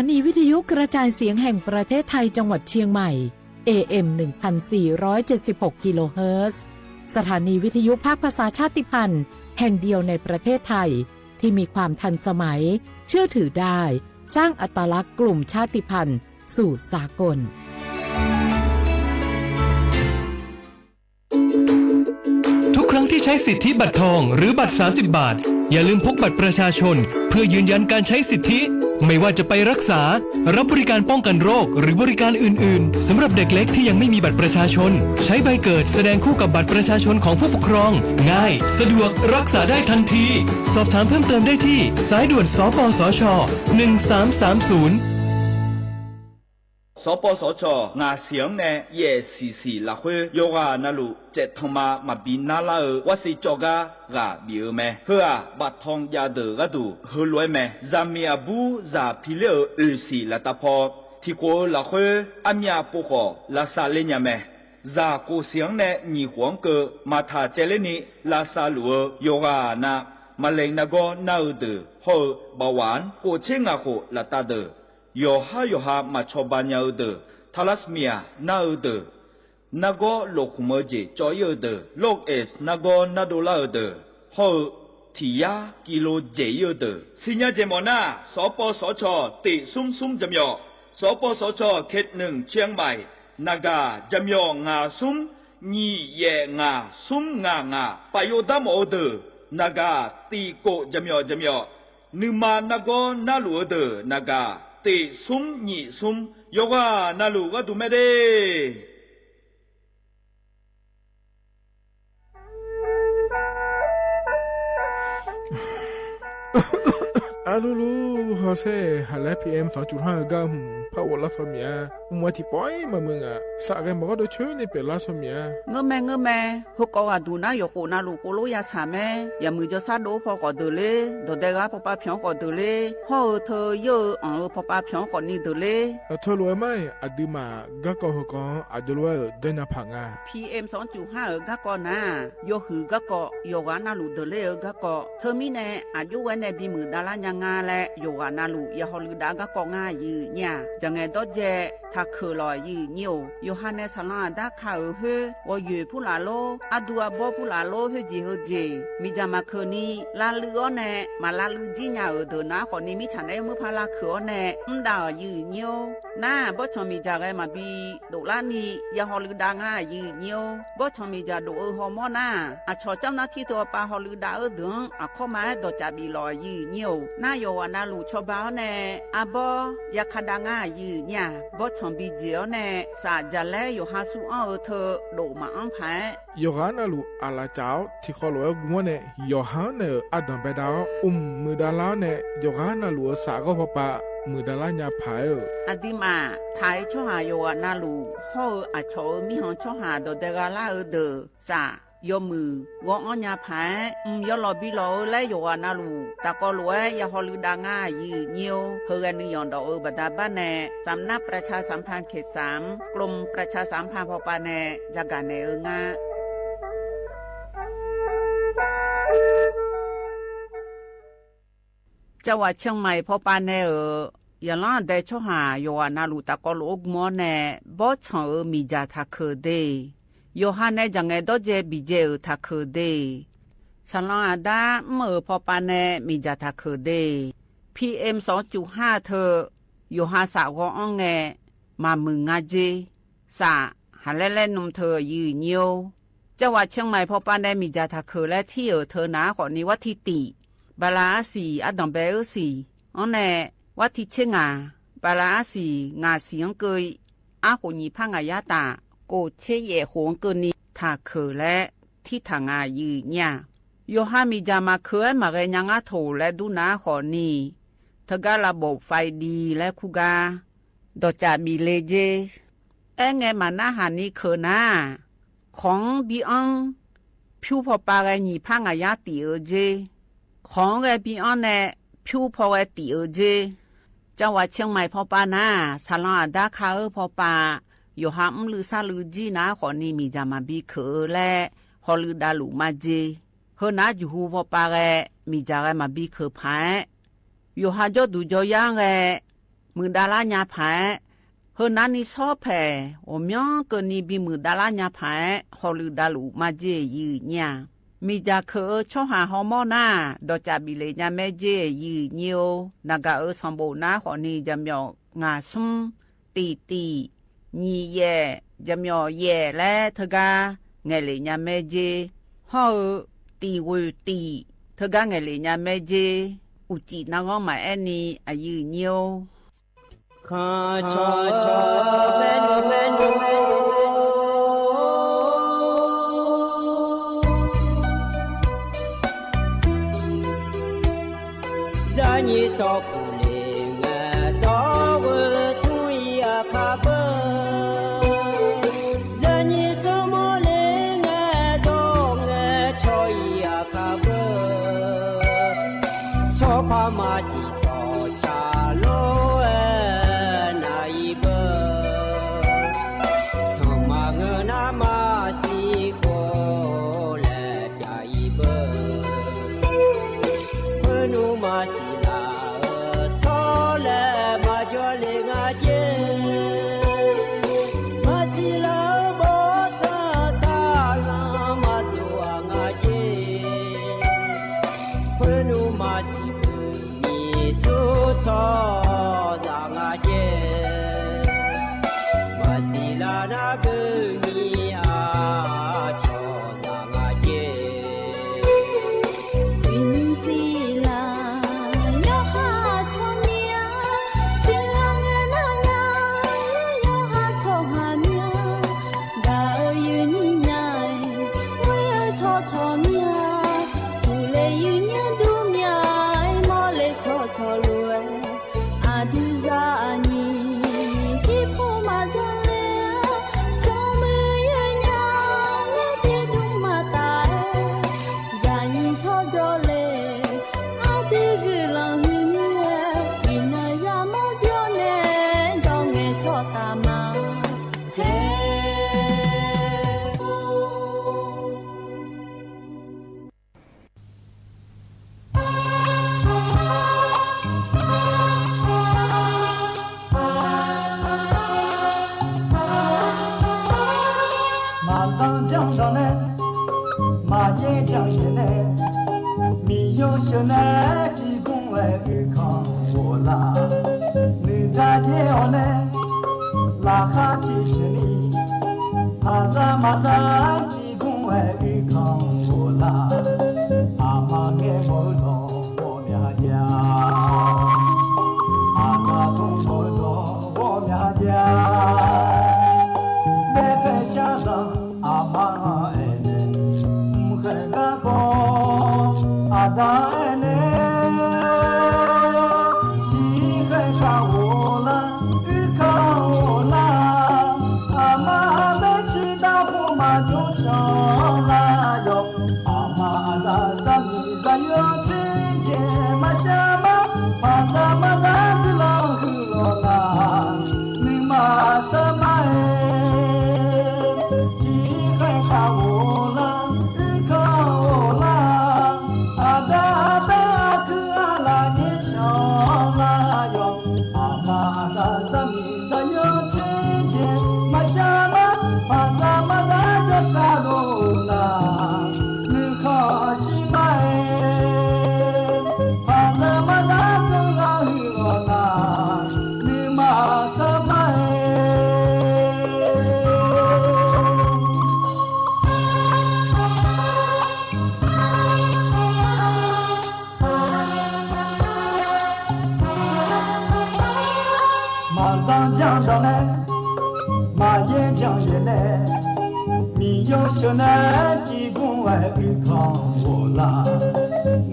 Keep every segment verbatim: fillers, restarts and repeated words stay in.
สถานีวิทยุกระจายเสียงแห่งประเทศไทยจังหวัดเชียงใหม่ เอเอ็ม หนึ่งพันสี่ร้อยเจ็ดสิบหก กิโลเฮิรตซ์ สถานีวิทยุภาคภาษาชาติพันธุ์แห่งเดียวในประเทศไทย ที่มีความทันสมัย เชื่อถือได้ สร้างอัตลักษณ์กลุ่มชาติพันธุ์สู่สากล ทุกครั้งที่ใช้สิทธิบัตรทองหรือบัตร สามสิบ บาท อย่าลืมพกบัตรประชาชน เพื่อยืนยันการใช้สิทธิ ไม่ว่าจะไปรักษา รับบริการป้องกันโรค หรือบริการอื่นๆ สำหรับเด็กเล็กที่ยังไม่มีบัตรประชาชน ใช้ใบเกิดแสดงคู่กับบัตรประชาชนของผู้ปกครอง ง่าย สะดวก รักษาได้ทันที สอบถามเพิ่มเติมได้ที่ สายด่วน สปสช. หนึ่งสามสามศูนย์ สปสช. ngaq siq-anr nae yaef siq siq lafkhoer yawqghaq navluf caevtanq ma maqbi narlar-eu warsiq cawv gar ghaq bif-eu mae. Heu-aq, baftanq jav deuq gharduq heulof-aer mae. Zaqmiq aqbur zaq piler-euq oeq siq laftav paw, tiqkhof-eu lafkhoer armyav pov khawf lavsav ler nya mae. Zaq kof siq-anr nae nyiq khof-anr keuv maqtaq caevler ni lavsav luf-eu yawqghaq nav, maqlaeq nargawr nar-eu deuq hawr-eu bawaf-anr kof tser ngaq khof laftav deuq, yawqhar yawqha maqcawba nya-eu deuq, thalasmiq-aq nar-eu deuq, nargawr lofkhmq-eu jeq cawv-ir-eu deuq, lorqeq nargawr nardov lar-eu deuq hawr-eu tiq yar kilo dzaeq-ir-eu deuq, siqnya jeq mawf nar, สปสช. Tiq smr smr jaqmyawf, สปสช. เขตหนึ่ง เชียงใหม่ naqgaq jaqmyawf ngaq smr nyiq yaef ngaq smr ngaq ngaq, paf yov dar mawf-eu deuq naqgaq tiq kof jaqmyawf jaqmyawf, nuima nargawr narluf-eu deuq naqgaq tiq smr nyiq smr, yawqghaq navluf gharduq mae de. Arlulu hawsher haqlaer PM sanqcuf har-eu gar hmq par ghoflar saw miq-a. Mq-a tiqpawf-ir maqmuiq ngaq, saf ghae maqgawr dov coer ni pyeuflar saw miq-a. Ngeurmae ngeurmae, heukawv ghaqduq nar yawqkhof navluf khof lof ya saq mae. Yaqmuiq jawrshar dov-eu paw khawf deuq ler, dawqdae ghaq pawpav pyanq-anr khawf deuq ler, hawr-eu teu yeur-eu anq-eu pawpav pyanq-anr khawf ni deuq ler. Aqteu lof-aer mar-iq, aqduimaf garkawv heukawv-anr aqjox lof-aer-euq janrnya paq nga. PM sanqcuf har-euq garkawv nar-aq, yawhuiq garkawv, yawqghaq navluf deuq ler-eu garkawv. Teumirnae aqjox ghae nae bimuiq davlar nya nga laer yawqghaq navluf ya hawluiv dav garkawv ngar aqyuif nyir-aq, jaqngaeq dawrdzae taqkeuq lawq aqyuif nyir-or. Yawqha nae saqlanr aqdar ka-euq khoer, ghawqyoeq purlaf lor, ardu arbawr purlaf lor, khoerjeq heujeq miqdzaq maqkeuq ni lavluiv-awr nae, maq lavluiv jir nya-euq deuq nar khawf ni mirtsaq naeq-aer murpar lavkeuq-awr nae mr dav-euq aqyuif nyir-or. Nar-aq, bawrtsanq miqdzaq ghae maqbi doflar ni ya hawluiv dav ngar aqyuif nyir-or. Bawrtsanq miqdzaq dof-eu hawmawr nar-aq, aqcawq camr nar tir teu-awr pav hawluiv dav-eu deuq-anr aqkawr ma-aer dawqcaf bif lawq aqyuif nyir-or. Nar yawqghaq navluf cawba-awr nae arbawr yaka dav ngar aqyuif nyir-aq, bawrtsanq bi jeq-awr nae saf jaqlaer yawqha sur anr-eu teu dof maqanr paq-aer, yawqghaq navluf aqlaf caf-awr tiqkhawv lof-aer gm-awr nae yawqha-anr naeq-euq ardanq baedav-awr, mq muiqdav lar-awr nae yawqghaq navluf-euq saf ghawr pawpav muiqdav lar nya paq-aer-eu, aqduimaf taq-eu tsawrhaq yawqghaq navluf hawr-eu aqcawq-euq mirkhanq tsawrhaq dawqdae gha lar-eu deuq saf yawmuiq ghawr-anr nya paq-aer, mq yawlawq bi lawq-eu laer yawqghaq navluf taqkawv lof-aer ya hawluiv dav ngar aqyuif nyir-or. Heughae nuiyanq dawf-eu baqda bar nae สำนักประชาสัมพันธ์เขตสาม กรมประชาสัมพันธ์ pawpav nae jagaq naeq-eu nga. Cawaq Ciangmaiq pawpav nae-euq yaqlanr aqdae tsawrhaq yawqghaq navluf tafkawv lof-aer gm-awr nae, bawrtsanq-euq miqdzaq taqkeuq de, yawqha nae jaqngaeq dawrdzae biqdzae-euq taqkeuq de, saqlanr aqdar mr-euq pawpav nae miqdzaq taqkeuq de, PM sanqcuf har teu yawqha saf ghawr-anr ngae maqmuiq nga jer. Saf haqlaer laer nm teu aqyuif nyir-or. Cawaq Ciangmaiq pawpav nae miqdzaq taqkeuq laer tir-euq teu nar khawf ni war tir tif, bala arsiq ardanq bae-eu siq-anr nae war tir tser ngaq, bala arsiq ngaq siq-anr keuv arkhof nyiq par ngaq yar taf, kof tser yaef khof-anr keuvni taqkeuq laer tir taq nga aqyuif nyir-aq, yawqha miqdzaq maqkeuq-aer maqghae nya ngar toq laer dur nar khawf ni, teugar lavbof faiv di laer kur gar dawqcaf bif le jer. Aerngae maqnarhaq ni keuq nar-aq, kawq-anr bi anr pyur pawpav ghae nyiq par ngaq yar tif-eu jer. Kawq-anr ghae bi anr nae pyur paw ghae tif-eu jer. Cawaq Ciangmaiq pawpav nar-aq, saqlanr aqdar ka-eu pawpav yawqha mrluiv sarluiv jir nar khawf ni miqdzaq maqbi keuq-eu laer hawluiv davluf ma jer. Heu nar juqhu pawpav ghae miqdzaq ghae maqbi keuq paq-aer, yawqha jawrduq jawryar-anr ghae muiqdav lar nya paq-aer, heunav ni shawr paeq ghawqmyanr keuvni bimuiq dav lar nya paq-aer hawluiv davluf marjer-euq nyir-aq, miqdzaq keuq-eu tsawrhaq hawmawr nar-aq, dawqcaf bif lef nya maerjer-euq nyir-or. Naqgaq-euq sanqbof nar khawfni jaqmyawf ngaq smr, tiq tiq, nyiq yaef, jaqmyawf yaef laer teugar ngaeqlef nya maerjer. Hawr-eu tiq ghoeq tiq teugar ngaeqlef nya maerjer. Uqcif narghanr maqaer ni aqyuif nyir-or. Khanqcawq cawq baer nymr baer nymr-aer, zaqnyiq tsawrkuq le ngae dawr ghoe tmr-ir aqkar beu. Zaqnyiq tsawrmawr le ngae dawr ngae caw-ir aqkar beu. Tsawrpaq maqsiq tsawrca lof-aer nav-ir beu. Sanqma ngeur nar maqsiq khof laer pyav-ir beu. Khoernmr maqsiq laf-eu tsawrlaeq maqjawr le nga jer. Maqsiq laf-eu bawrtsanr saqlanr maqdov-aq nga jer. Khoernmr maqsiq beu nyiq sur tsawrhaqzaq nga jer. Maqsiq laf nar beu nyiq-aq tsawrhaqzaq nga jer. Uiqnymr siqlar yawqha tsawrmyanr, siqlar ngae nar nya yawqha tsawrhaq myanr. Gaq-eu yuif nir nya-aer, ghoer-eu tsawrcawq myanr. Uqle yuif nyanr dur mya-aer, mawrle tsawrcawq lof-aer, aqdui zaqnyiq jirpov maqdzanr ler-a. Smrmuiq yawnya-aer, tiqdmr maqtaf-aer, zaqnyiq tsawrjawr le. Aqdui guiqlanq huiq mir-aer, iqnan yamawr jawr nae, dawr ngae tsawrtaf ma. Haer. Maqdanr janr danq nae, maqyaer janr yaer nae, Miqyaer sheuq nae tiqgmr-aer uirkanq ghoflar. Nuigar yaer-awr nae, laqkhaq tiqjeq ni, aqzaq maqzaq tiqgmr-aer uirkanq ghoflar. Aqma ngaer mawr-eu dawq ghawqmya jav, aqda dmr mawr-eu dawq ghawqmya jav. Daefkhaeq shaqzanq aqma-anr aernaeq, mq khaeq garkawv aqda-anr aernaeq, tiqkhaeq kaq ghoflar, uirkanq ghoflar. Aqma baer ciqdav khof maqjov canlar yawq. Aqma aqda zaqmiq zaqyo tser jeq maqshar mar, paqzaq maqzaq guiqlanq huiqlawq nar, nuima shar mar-aer, tiqkhaeq kaq ghoflar, uirkanq ghoflar. Aqda baer aqkuir arlaqnyir canlar yawq. Aqma aqda zaqmiq zaqyo tser jeq maqshar mar, paqzaq maqzaq jawrshar dov nar, nuikhanr shir mar-aer, paqzaq maqzaq guiqlanq huiqlawq nar, nuima shar mar-aer. Maqdanr janr danq nae, maqyaer janr yaer nae, Miqyaer sheuq nae tiqgmr-aer uirkanq ghoflar.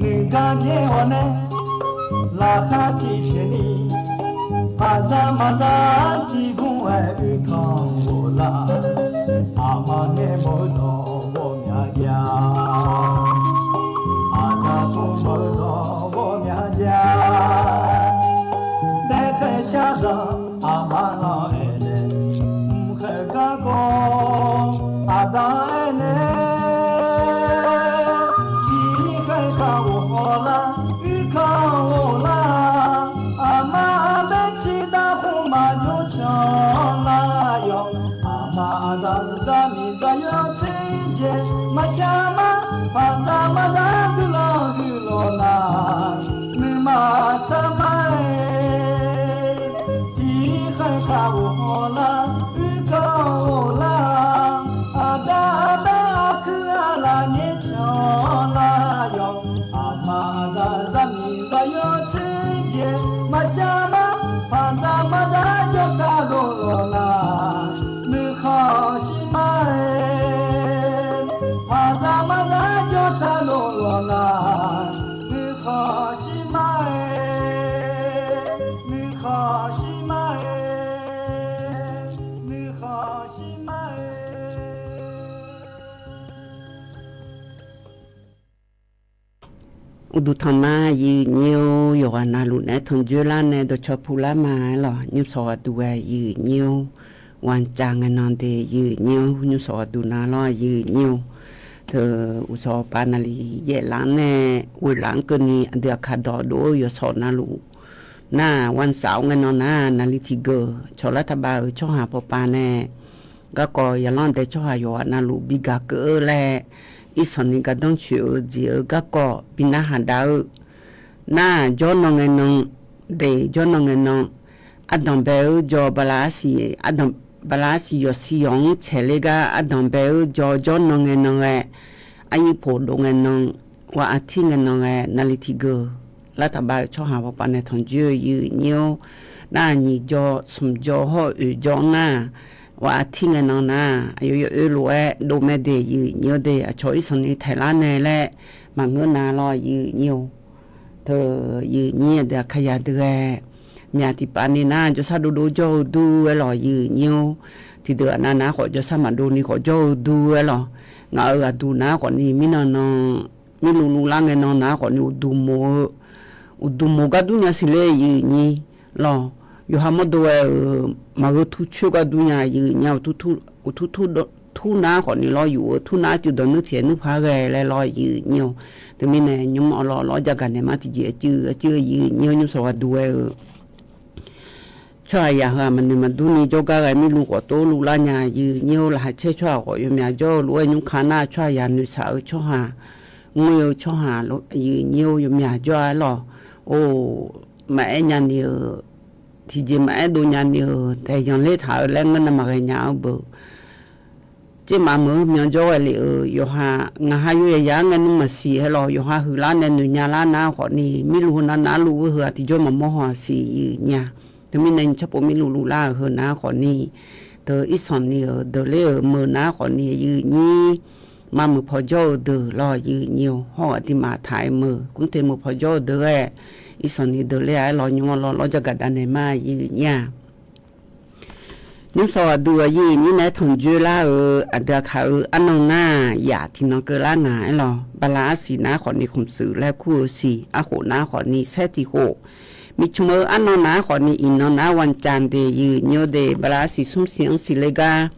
Nuigar yaer-awr nae, laqkhaq tiqjeq ni, paqzaq maqzaq tiqgmr-aer uirkanq ghoflar. Aqma ngaer mawr-eu dawq ghawqmya jav, aqda dmr mawr-eu dawq ghawqmya jav. Daefkhaeq shaqzanq aqma-anr aernaeq, mq khaeq garkawv aqda-anr aernaeq, tiqkhaeq kaq ghoflar, uirkanq ghoflar. Aqma baer ciqdav Aqda zaqmiq zaqyo tser jeq maqshar mar, paqza marzar guiqlanq huiqlawq nar, nuima sharma-aer, tiqkhaeq kaq ghofhaw lar, uirkanr ghoflar-a, aqda aqbaer aqkuir aqlaf nyaer canlar yawq, aqma aqda zaqmiq zaqyo tser jeq maqshar mar, paqza marzar jawrsar dovlawq nar, nuikhanq shir mar-aer, paqza marzar jawrsar dovlawq nar, nuikhanq shir mar-aer, nuikhanq shir mar-aer, nuikhanq shir mar-aer. Uqduq tanq ma, yawqghaq navluf naeq-aer tanqjoer lar nae dawqcawq puq lar ma-aer lawq. Nymrshawq ghaqduq ghae yawqnyir-or, วันจันทร์ ngae nan de yawqnyir-or, nymrshawq ghaqduq na lawr yawqnyir-or. Teu, uqshawq pav naqli yaef laf-anr nae ghoeq laf-anr keuvni aqdui aqkar dawq dov-eu yawshawq navluf nar, วันเสาร์ ngae nan nar, naqli tiqgeuq cawq lar taqbav-euq tsawrhaq pawpav nae garkawv yaqlanr dae tsawrhaq yawqghaq navluf bi gaq keuv-eu laer, irsanq ni gardanr coeq-eu jeq-eu garkawv bi narhaq dav-eu nar, jawrnan ngae nan, de jawrnan ngae nan, ardanq bae-eu jawr bala arsiq, ardanq bala arsiq yawqsiq yawq-anr tsaeqler gar ardanq bae-eu jawr jawrnan ngae nan ghae, aryir poq dov ngae nan, wa artir ngae nan ghae, naqli tiqgeuq lar taqbav-euq tsawrhaq pawpav nae tanqjoer-eu yawqnyir-or, nar nyiq jawr smq jawr hawr-eu oeq jawr-anr nar, wa artir ngae nan nar, aqyawf yawoer lof-aer dov mae de yawqnyir-or de, aqcawq irsanq ni taeqlar nae laer maqngeur na lawr yawqnyir-or. Teu, yawqnyir aqdui aqkar yaq deuq ghae, myaq tiqpav ni nar jawrsar dovdov jawr-eu dur-aer lawq yawqnyir-or. Tiqdeuq aqnav nar khawf jawrsar maqdov ni khawf jawr-eu dur-aer lawq. Ngaq-euq ghaqduq nar khawf ni mirnan nan, mirluv luvlar ngae nan nar khawf ni uqduq moq-eu, uqduq moq gar dur nya siq le yawqnyir lawq. Yawqha mawrdo ghae-euq maqgheu tur coer gar dur nya yawqnyir-a, uqtur tur nar khawf ni lawr yuf-eu tur nar arcuiv dawq nuir tiq nuir paq ghae laer lawr yawqnyir-or. Teumirnae nymr-awr lawr lawr jagaq naeq mar tiqjeq arcuiv arcuiv-eu yawqnyir-or, nymrshawq ghaqduq ghae-eu tsawrhaq yaq heu-aq maqnoeq maqdur ni jawrgar ghae mirluv khawf tov luvlar nya yawqnyir-or, laqkhaq caer tsawrhaq khawf yawmyaq jawr-eu lof-aer nymr ka nar tsawrhaq yaq noeqshaq-eu tsawrhaq, ngoer-eu tsawrhaq yawqnyir-or, yawmyaq jawr-aer lawq. Or, maqaer nya ni-euq, tiqjeq maqaer dov nya ni-euq taeq yanqler taq-eu laer ngeur nar maqghae nya-eu beu. Tsermaf meuq-anr myanr jawr ghae lef-euq yawqha, ngaq ha yawyaq yaq-anr ngae nmr maqsiq-aer lawq, yawqha huiqlar nae noeqnya lar nar khawf ni mirluv heu nar nar luf-eu heu-aq tiqjawr maqmawr haw-aq siq yawqnyir-a. Teumirnae nyiq tsawrpov mirluv luvlar-euq heu nar khawf ni, teu irsanq ni-euq deuq ler-euq meuq nar khawf ni yawqnyir, maqmeuq paw jawr-eu deuq lawr yawqnyir-or, hawr-eu aqduimaf taq-aer meuq kumr te meuq paw jawr-eu deuq ghae, irsanq ni deuq ler-a-aer lawr nymr-awr lawr lawr jagaq dav naeq mar yawqnyir-a. Nymrshawq ghaqduq aqyuif nyir naeq-aer tanqjoer lar-euq aqdui aqkaq-euq arnan nar, yaq tiqnan keuvlar ngaq-aer lawq, bala arsiq nar khawf ni khmqtsuif laer kur-eu siq, arkhof nar khawf ni saer tiq khof, miqcmq-eu arnan nar khawf ni iqnan nar วันจันทร์ de yawqnyir-or de, bala arsiq smr siq-anr siqle gar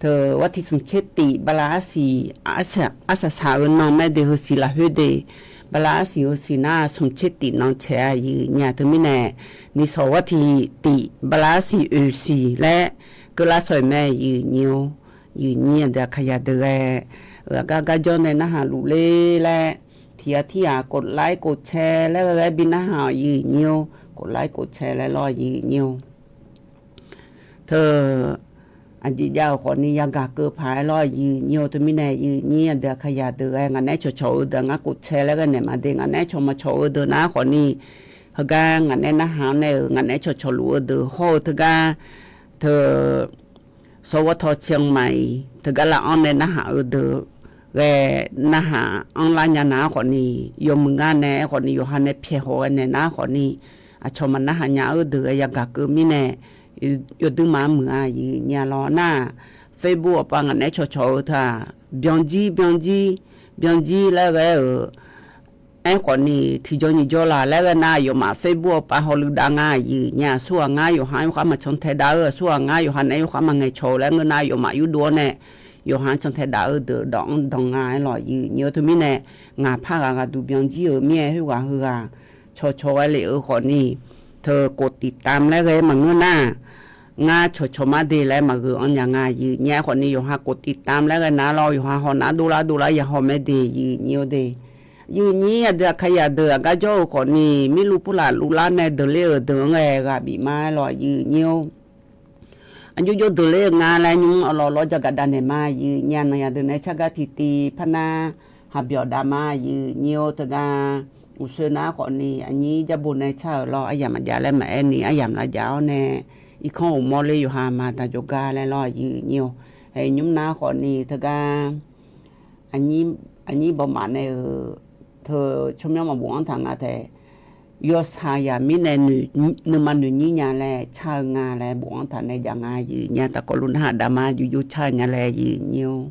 teu, war tiq smq tser tif bala arsiq, arsaq saq-eu nan maer de heu siq lafkhoer de, bala arsiq heu siq nar smq tser tif nan caeq-a yawqnyir-a. Teumirnae nishawq war tiq tif bala arsiq oeq siq laer keuvlar shawq-iq mae yawqnyir-or, yawqnyir aqdui aqkaq yaq deuq ghae, aqgar garjawr nae narhaq luf ler laer, tiq ghaq tir ghaq กดไลค์ กดแชร์ laer ghae ghae bi narhaq-awq yawqnyir-or, กดไลค์ กดแชร์ laer lawr yawqnyir-or. Teu, aqjeq jav-euq khawf ni yagaq keuv paq-aer lawr yawqnyir-or. Teumirnae yawqnyir aqdui aqkaq yaq deuq ghae ngaq naeq-aer cawqcawq-eu deuq ngar กดแชร์ laer ghae naeq ma de, ngaq naeq-aer cawq maqcawq-eu deuq nar khawf ni, heugar ngaq naeq-aer narhaq-anr nae-euq ngaq naeq-aer cawqcawq luf-eu deuq hawr-eu teugar, teu, sawr ghawrtaw ciq-anr ma-iq teugar lav-anr nae narhaq-eu deuq ghae, narhaq-anr lar nya nar khawf ni, yawmuiq ngar nae-aer khawf ni yawqha nae pyaeq haw ghae naeq nar khawf ni, aqcawq maqnarhaq nya-eu deuq ghae yagaq keuv mirnae, yawduir ma-anr muiq-a yawqnyir-a lawr nar, Facebook awqpav ngaq naeq-aer cawqcawq-eu teu-aq, byanjir byanjir, byanjir laer ghae-euq, aerkhawf ni tiqjawr nyiq jawr laq laer ghae nar, aqyawfmaf Facebook awqpav hawluiv dav nga yawqnyir-a. Aqsurghaq ngar yawqha-anr yawkhav maqcan tae dav-eu, aqsurghaq ngar yawqha naeq-aer yawkhav maqngaeq cawq-eu laer ngeur nar, aqyawfmaf yurdov-awr nae yawqha-anr can tae dav-eu deuq dawq-anr dan nga-aer lawq yawqnyir-or. Teumirnae ngaq par ghaq ghaq duq byanjir-euq mir-aer khoerghaq heughaq cawqcawq ghae lef-eu khawf ni, teu กดติดตาม laer ghae maqngeur nar, Ngar cawqcawq mar de laer maqgeuq anr nya nga. Yuif nyir-aer khawfni yawqha กดติดตาม laer ghae nar lawr, yawqha hawnar dovlar dovlar ya haw mae de yuif nyir-eu de. Yuif nyir aqdui aqkaqyaq deuq aqgar jawr-eu khawfni mirluv purlaf luvlar nae deuq ler-euq deuq-anr ghae ghaq bif ma-aer lawr yuif nyir-or. Aqjox jov deuq ler-eu nga laer nymr awqlawq lawr jagaq dav naeq ma yuif nyir-a. Nanqyaq deuq nae cargar tiqtiv parnar haqbyawq dav ma yuif nyir-or. Teugar uqsoer nar khawfni aqnyir jarbo nae car-euq lawr aryamq maqjav laer maqaer ni aryamq lavjav-awr nae irkanr uqmawr ler yawqha maqdaq jawrgar laer lawr yuif nyir-or. Haeq nymr nar khawfni teugar aqnyir bawmaf nae-euq teu tsawrmyanr maqbof-anr taq nga taef. Yawshaq yaq mirnae nuima noeqnyir nya laer car-eu nga laer bof-anr taq nae jav nga yuif nyir-a. Taqkawv luf narhaq dav ma jov jov car-eu nya laer yuif nyir-or.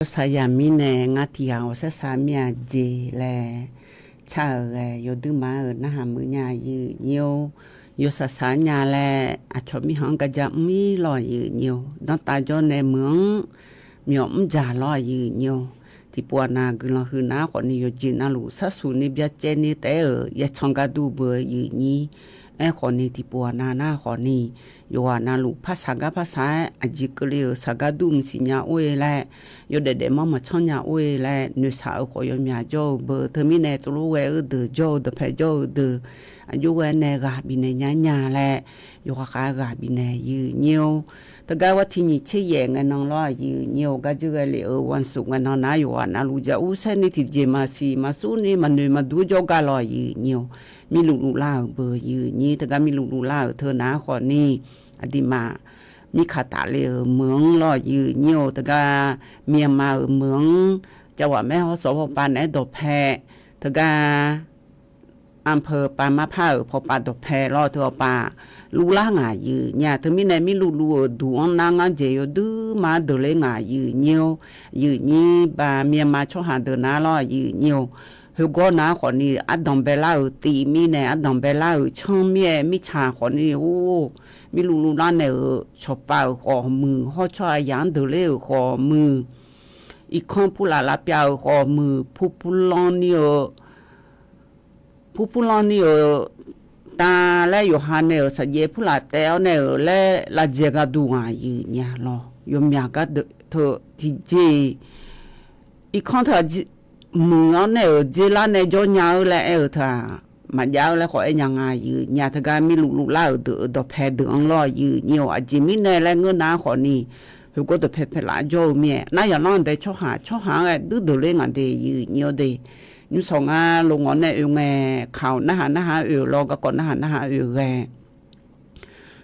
Yawshaq yaq mirnae ngar tiq ghaq ghawqsaer saq mir-a jeq laer car-euq ghae yawduir ma-euq narhaq muiq nya yuif nyir-or. Yawshaq saq nya laer aqcawq mirkhanq-anr garja mr-ir lawr yuif nyir-or. Danrtav jawr nae meuq-anr myawf mr dzaq lawr yuif nyir-or. Tiqpov aqnav guiqlanq huiq nar khawfni yawqjeq navluf sharsuq ni byacaevni taef-aer-euq yacan gar dur beu yuif nyir. Aerkhawf ni tiqpov ghaq nav nar khawf ni, yawqghaq navluf par saqgar par saq-aer aqjeq keuvle-euq saqgar dur mqsiq nya or-e laer, yawdaef daefmanr maqtsanr nya or-e laer noeqshaq-eu khawf yawmyaq jawr-eu beu. Teumirnae tov lof ghae-eu deuq jawr-eu dawqpae jawr-eu deuq, aqjox ghae nae ghaq bifnaeq nya nya laer, yawqha khav ghaq bifnaeq yif nyir-or. Teugar war tiq nyiq tser yaef ngae nan lawr yif nyir-or. Gar dzeur ghae lef-euq วันศุกร์ ngae nan nar yawqghaq navluf jaq ursaer ni tiqjeq maqsiq maqsur ni maqnoeq maqdur jawrgar lawr yif nyir-or. Mirluf luf lar-euq beu yif nyir. Teugar mirluf luf lar-euq teu nar khawf ni, aqduimaf mirkaq tafle-euq meuq-anr lawr yif nyir-or. Teugar Myanmar-euq meuq-anr, cavghaq maer hawrshawq pawpav naeq-aer dawqpae, teugar อำเภอ pavmar par-euq pawpav dawqpae lawr teu pawpav luf lar ngaq yif nyir-a. Teumirnae mirluf luf-euq duq-anr nar ngar dzaeq yawduir ma-anr deuq ler ngaq yif nyir-or. Yif nyir ba Myanmar tsawrhaq deuq nar lawr yif nyir-or. Khoergawr nar khawf ni ardanq baelar-euq tiv mirnae ardanq baelar-euq canr mir-aer mirtsaq khawf ni or, mirluf luf lar naeq-euq cawqpav-euq khawf muiq, hawr tsawrhaq yaq-anr deuq ler-euq khawf muiq, irkanr purlaf lavpyav-euq khawf muiq, purpurlanr ni-eu purpurlanr ni-euq tav laer yawqha nae-euq saqjaev purlaf taev-awr nae-euq laer lavjae gharduq ngaq yif nyir-a lawr. Yawmyaq gar deuq teu tiqjeq-iq irkanr teu muiq-awr nae-euq dzer lar nae jawr nya-eu laer aer-eu teu-aq, maqjav-eu laer khawf aer nya nga yif nyir-a. Teugar mirluf luf lar-euq deuq-euq dawqpae deuq-anr lawr yif nyir-or. Aqjeq mirnae laer ngeur nar khawf ni, khoergawr dawqpae paeqlaf jawr-eu mir-aer nar yaqlanr dae tsawrhaq tsawrhaq-anr ghae duir deuq ler ngaq de yif nyir-awr de. Nymrshawq ngar lo ngawr nae oe ngae, kaq-awq narhaq narhaq-aer oe-euq lawr garkawv narhaq narhaq-aer oe-eu ghae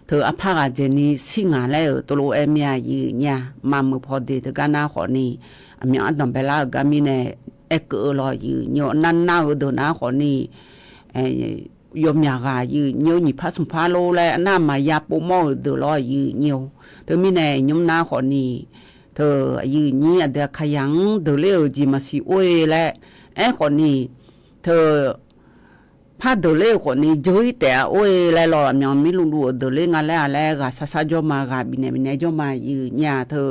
teu arpar ghaq dzaeqni shir ngaq laer-euq tov lof-aer mir-a yif nyir-a. Maqmeuq paw de teugar nar khawf ni, aqmyanluf ardanq baelar-euq gar mirnae aerkeuv-eu lawr yif nyir-or. Nar nar-eu deuq nar khawf ni, yawmyaq ghaq yif nyir-or. Nyiq par smq par lor laer nar maqya povmawr-euq deuq lawr yif nyir-or. Teumirnae nymr nar khawf ni, teu yif nyir aqdui Aqkaqyaq-anr deuq ler-euq jeq maqsiq or-e laer aerkhawf ni, teu par deuq ler-euq khawf ni jeur-ir taef-a or-e laer lawr, aqmyanluf mirluf luf-euq deuq ler nga laer-a laer ghaq sar sar jawr ma, ghaq bifnaeq bifnaeq jawr ma yif nyir-a. Teu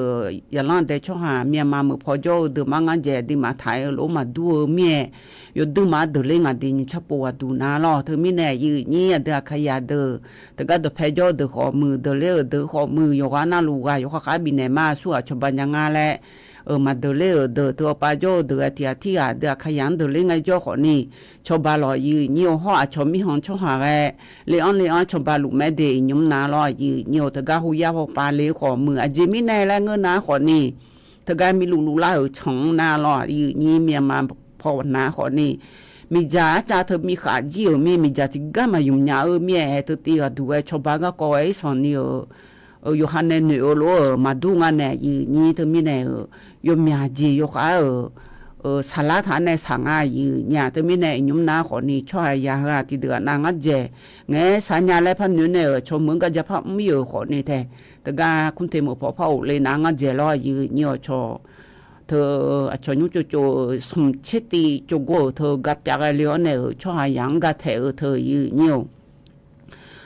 yaqlanr dae tsawrhaq Myanmar meuq paw jawr-eu deuq mar ngar dzaeq aqduimaf taq-aer-eu lof maqdur-eu mir-aer, yawduir ma-anr deuq ler ngaq de nymr tsar pov ghaq duq nar lawr. Teumirnae yif nyir aqdui Aqkaqyaq deuq, teugar dawqpae jawr-eu deuq khawf muiq, deuq ler-euq deuq khawf muiq, yawqghaq navluf ghaq yawqha khav bifnaeq ma, aqsur ghaq cawba nya nga laer-euq maqdeuq ler-euq deuq teu pawpav jawr-eu deuq ghae tiq ghaq tirghaq aqdui Aqkaqyaq-anr deuq ler ngae jawr khawf ni, cawba lawr yif nyir-or. Hawr aqcawq mirkhanq tsawrhaq ghae le-anr le-anr cawba luf mae de iqnymr nar lawr yif nyir-or. Teugar hoyar pawpav le khawf muiq, aqjeq mirnae laer ngeur nar khawf ni, teugar mirluf luf lar-euq tsanq-anr nar lawr yif nyir Myanmar paw nar khawf ni, miqdzaq arcav teu miqkhaq jir-euq mir, miqdzaq tiqgar maqymq nya-eu mir-aer, aer teu tiv ghaq duq ghae cawba garkawv ghae irsanq ni-euq yawqha nae noeq-eu lof-euq maqdur nga nae yif nyir. Teumirnae-euq yawmyaq jeq yawkhav-euq saqlar taq-aer nae saq nga yif nyir-a. Teumirnae iqnymr nar khawf ni tsawrhaq yaq heu-aq tiqdeuq-aq nav ngar dzaeq ngaeq-aer saq nya laer par noeq nae-euq aqcawq meuq-anr gar ja par mr-ir-euq khawf ni tae, teugar kurtae meuq paw par of le nav ngar dzaeq lawr yif nyir-or. Cawq teu aqcawq nymr tsov tsov-euq smq tser tiv tsov gor-euq teu gapyav ghae le-awr nae-euq tsawrhaq yaq-anr gataeq-eu teu yif nyir-or.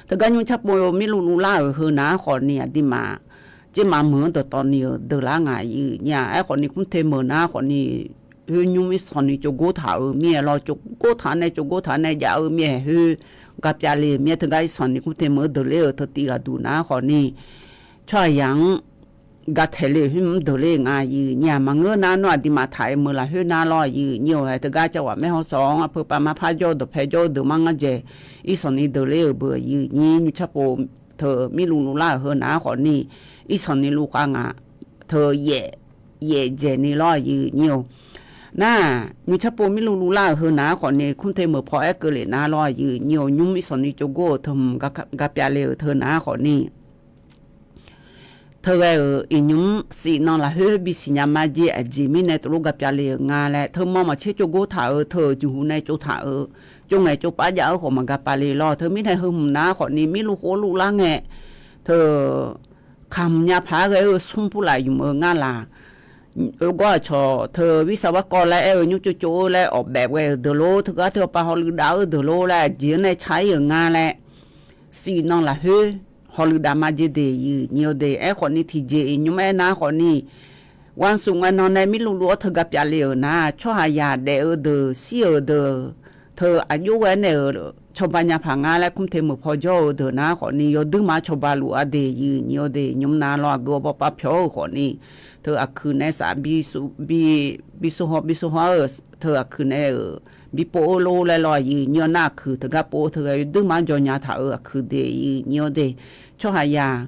Teugar nymr tsar pov mirluf luf lar-euq heu nar khawf ni aqduimaf, tsermaf meuq-anr dawqtawv ni-euq deuq lar ngaq yif nyir-a. Aerkhawf ni kurtae meuq nar khawf ni, khoer nymr irsanq ni tsov gor taq-euq mir-aer lawr, tsov gor taq nae tsov gor taq nae jav-eu mir-aer khoer gapyav le-euq mir-aer, teugar irsanq ni kurtae meuq-anr deuq ler-euq teu tiv ghaq duq nar khawf ni, tsawrhaq yaq-anr gataeq le-euq khoer mr deuq ler nga yif nyir-a. Maqngeur nar nawr aqduimaf taq-aer meuq lafkhoer nar lawr yif nyir-or. Aer teugar cawghaq maer hawrshawq-anr aqpeu pavmar par jawr-eu dawqpae jawr-eu deuq mar ngar dzaeq irsanq ni deuq ler-euq beu yif nyir. Nymr tsar pov teu mirluf luf lar-euq heu nar khawf ni, irsanq ni luf khav ngaq teu yaef dzaeq ni lawr yif nyir-or. Nar, nymr tsar pov mirluf luf lar-euq heu nar khawf ni, kurtae meuq paw aer keuvle nar lawr yif nyir-or. Nymr irsanq ni tsov gor-euq teu hmq gapyav le-euq teu nar khawf ni, teu ghae-euq iqnymr siqnan lafkhoer bisiq nya ma jer, aqjeq mirnae tov lof gapyav le-euq nga laer, teu manr maqtser tsov gor taq-euq teu-euq jeqhu nae tsov taq-euq, tsov ngaeq tsov pav jav-eu khawf maqgapyav le lawr. Teumirnae heu hmq nar khawf ni mirluf khof luf lar ngae, teu kaq hmq nya paq-aer ghae-eu smr purlaf ymq-eu ngar laq. Oergawr aqcawq teu virsaq varkawv laer aer-eu nymr tsov tsov-eu laer awq baef ghae-euq deuq lor, teugar teu pav hawluiv dav-eu deuq lor laer aqjeq-anr nae ca-ir-euq nga laer, siqnan lafkhoer hawluiv dav ma jer de yif nyir-or de. Aerkhawf ni tiqjeq iqnymr aernar khawf ni, วันศุกร์ ngae nan nae mirluf luf-awr teu gapyav le-euq nar, tsawrhaq yaq daef-eu deuq shir-euq deuq teu aqjox ghae naeq-euq cawba nya paq nga laer kumr te meuq paw jawr-eu deuq nar khawfni yawduir ma cawba luf-a de, yif nyiq-awr de, nymr nar lawr aqgeu-awr bawrpav pyawq-eu khawfni, teu aqkuiq nae saf bi, bi, bi sov haw bi sov haw-eu, teu aqkuiq nae-euq bi pov-eu lor laer lawr, yif nyiq-awr nar aqkuiq teugar pov-eu teugar yawduir ma jawr nya taq-euq aqkuiq de, yif nyiq-awr de, tsawrhaqzaq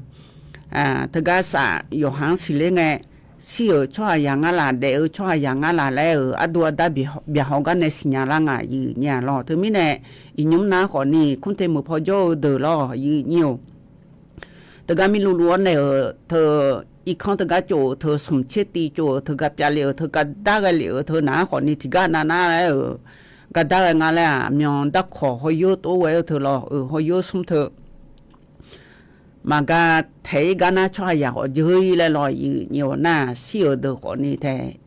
teugar saf yawqha-anr siqler ngae, shir-euq tsawrhaqzaq ngar laq, daef-eu tsawrhaqzaq ngar laq laer-euq ardov arda byaqhaw gar nae siqnya lar nga, yif nyiq-a lawr. Teumirnae iqnymr nar khawfni kumr te meuq paw jawr-eu deuq lawr, yif nyiq-awr teugar mirluvluv-awr naeq-euq teu irkanr teugar tsov-euq teu smq tser tiv tsov-euq teugar pyav lef-euq teugar dar ghae lef-euq teu nar khawfni tiqgar nav nar laer-euq gardar ghae nga laer-aq, myan darkawq hawyoer tov ghae-eu teu lawr-euq hawyoer smr teu maqgar taeq-ir gar nar tsawrhaqzaq khawf dzeur-ir laer lawr, yif nyiq-awr nar shir-euq deuq khawfni tae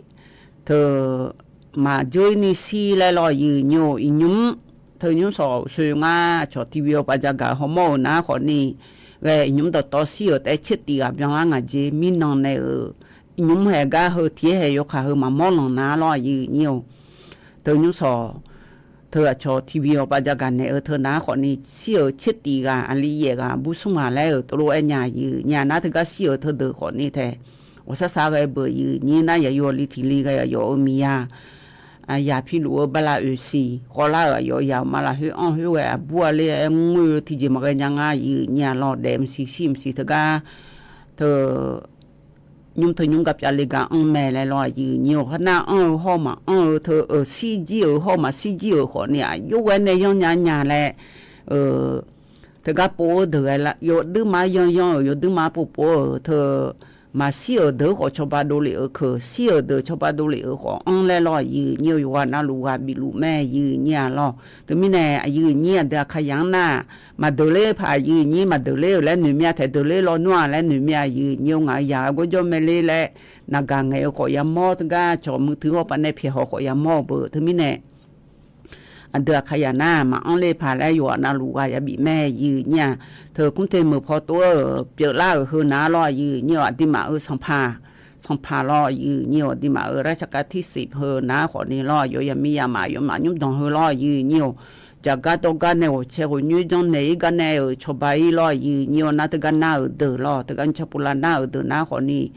teu maqdzeur-ir ni shir laer lawr, yif nyiq-awr iqnymr teu nymr sawq soe ngar cawq tiq bi-awr pav jagaq-eu hawmawr-euq nar khawfni ghae iqnymr dawqtawv shir-euq taef tser tif ghaq byan lar ngaq jeq mirnan nae-euq iqnymr haeq gar heu tiq-aer haeq yawkaq heu maqmawr lanq nar lawr, yif nyiq-awr teu nymr sawq teu aqcawq tiq bi-awr pav jagaq naeq-eu teu nar khawfni shir-euq tser tif ghaq aqli yaef ghaq bur smr ghaq laer-euq tov lof-aer nya, yif nyiq-a nar teugar shir-euq teudeuq khawfni tae ghawqshar shar ghae beuq, yif nyiq nar yaqyo li tiq li ghae aqyawf-euq miqya yaq piluf-eu bala oeq siq khawvlar-euq aqyawf yaq-euq ma lafkhoer anr khoer ghae aqbur aqler-aer ngoer-eu tiqjeq maqghae nya nga, yif nyiq-a lawr, daef mqsiq shir mqsiq teugar teu nymr teu nymr gar pyav le gar anr mae laer lawr, yif nyiq-awr kharnar anr-eu hawr maqanr-eu teu-euq shir jir-euq hawr maqshir jir-euq khawfni aqjox ghae nae yanr nya nya laer teugar pov-eu deuq ghae lar, yawduir ma yanr yanr-euq yawduir ma pov pov-euq teu maqshir-euq deuq khawf cawba dovlef-euq keuq, shir-euq deuq cawba dovlef-euq khawf anr laer lawr, yif nyiq-awr yawqghaq navluf ghaq bif luf mae, yif nyiq-a lawr. Teumirnae aqyuif nyir aqdui Aqkaqyaq-anr nar maqdeuq ler paq, aqyuif nyir maqdeuq ler-euq laer noeqmya taeq deuq ler lawr nmr-aq laer noeqmya, aqyuif nyir-eu ngaq-euq yaq-eu gawrjawr mae ler laer naqgaq ngaeq-eu khawf yamawr teugar cawq muiq tui hawr paq nae pyaeq haw khawf yamawr-eu beuq. Teumirnae aqdui Aqkaqyaq nar maqanr ler paq laer yawqghaq navluf ghaq yabif mae, yif nyir-aq. Teu kumr te meuq paw tov-eu pyeuflar-euq heu nar lawr, aqyuif nyir-awr aqduimaf-euq sanqpaq, sanqpaq lawr, aqyuif nyir-awr aqduimaf-euq รัชกาลที่สิบ heu nar khawfni lawr, yawqyamir yamaf yawmaf nymr danq heu lawr, aqyuif nyir-awr jaqgar dawrgar nae ghawqcae ghawqnyoer janrnaeq-ir gar nae-euq cawba-ir lawr, aqyuif nyir-awr nar teugar nar-euq deuq lawr, teugar nymrcaw povlar nar-euq deuq nar khawfni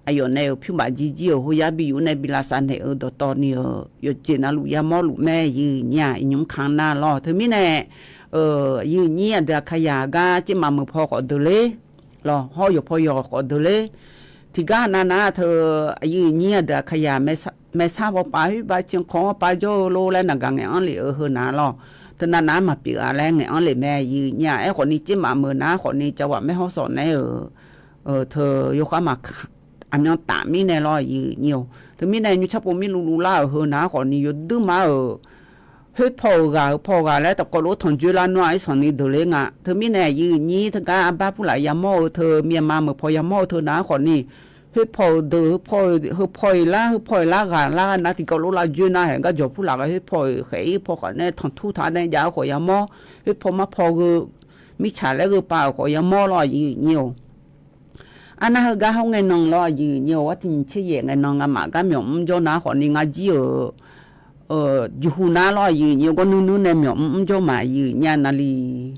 aqyawf nae-euq pyur baf jir jir-euq hoyar bi yuf nae bi lavsav naeq-eu dawqtawvni-euq yawqjeq navluf yamawr luf mae, aqyuif nyir-aq. Iqnymr kanq nar lawr. Teumirnae aqyuif nyir aqdui Aqkaqyaq gar tsermaf meuq paw khawf deuq ler lawr, hawr yawqpaw yawq khawf deuq ler. Tiqgar nav nar teu aqyuif nyir aqdui Aqkaqyaq maersar bawpav khoer bav ciqkawq-anr pav jawr-eu lor laer naqgaq ngaeq-anr lef-eu heu nar lawr. Teu nav nar maqpyeuf-a laer ngaeq-anr lef mae, aqyuif nyir-aq. Aerkhawfni tsermaf meuq nar khawfni cawaq maer hawr sawq nae-euq teu yawkhar maq aqmyan taf mirnae lawr, aqyuif nyir-awr. Teumirnae nymrcaw pov mirluvluv lar-euq heu nar khawfni yawduir ma-euq khoer paw-euq ghaq heu paw-eu ghaq laer tafkawv lof tanqjoer lar nmr-aq, irsanqni deuq ler nga. Teumirnae aqyuif nyir teugar arbar purlaf yamawr-eu teu Myanmar meuq paw yamawr-eu teu nar khawfni khoer paw-euq deuq heu paw-iq lar heu paw-iq lar ghaq lar nar tiqkawv lof lar joer nar haeq gar jawq purlaf ghae khoer paw-iq khaef-ir paw khawf nae tanqtur taq nae jav-eu khawf yamawr, khoer paw mar paw gheu mirtsaq laer gheu pav-euq khawf yamawr lawr, aqyuif nyir-awr. Arnar heugar hawr ngae nan lawr, aqyuif nyir-awr, gharduq nyiq tser yaef ngae nan ngamaf gar myawq mr jawr nar khawfni ngar jir-euq jeqhu nar lawr, aqyuif nyir-awr, gawr nuir nuir nae myawq mr mr jawr maq, aqyuif nyir-aq. Naqliq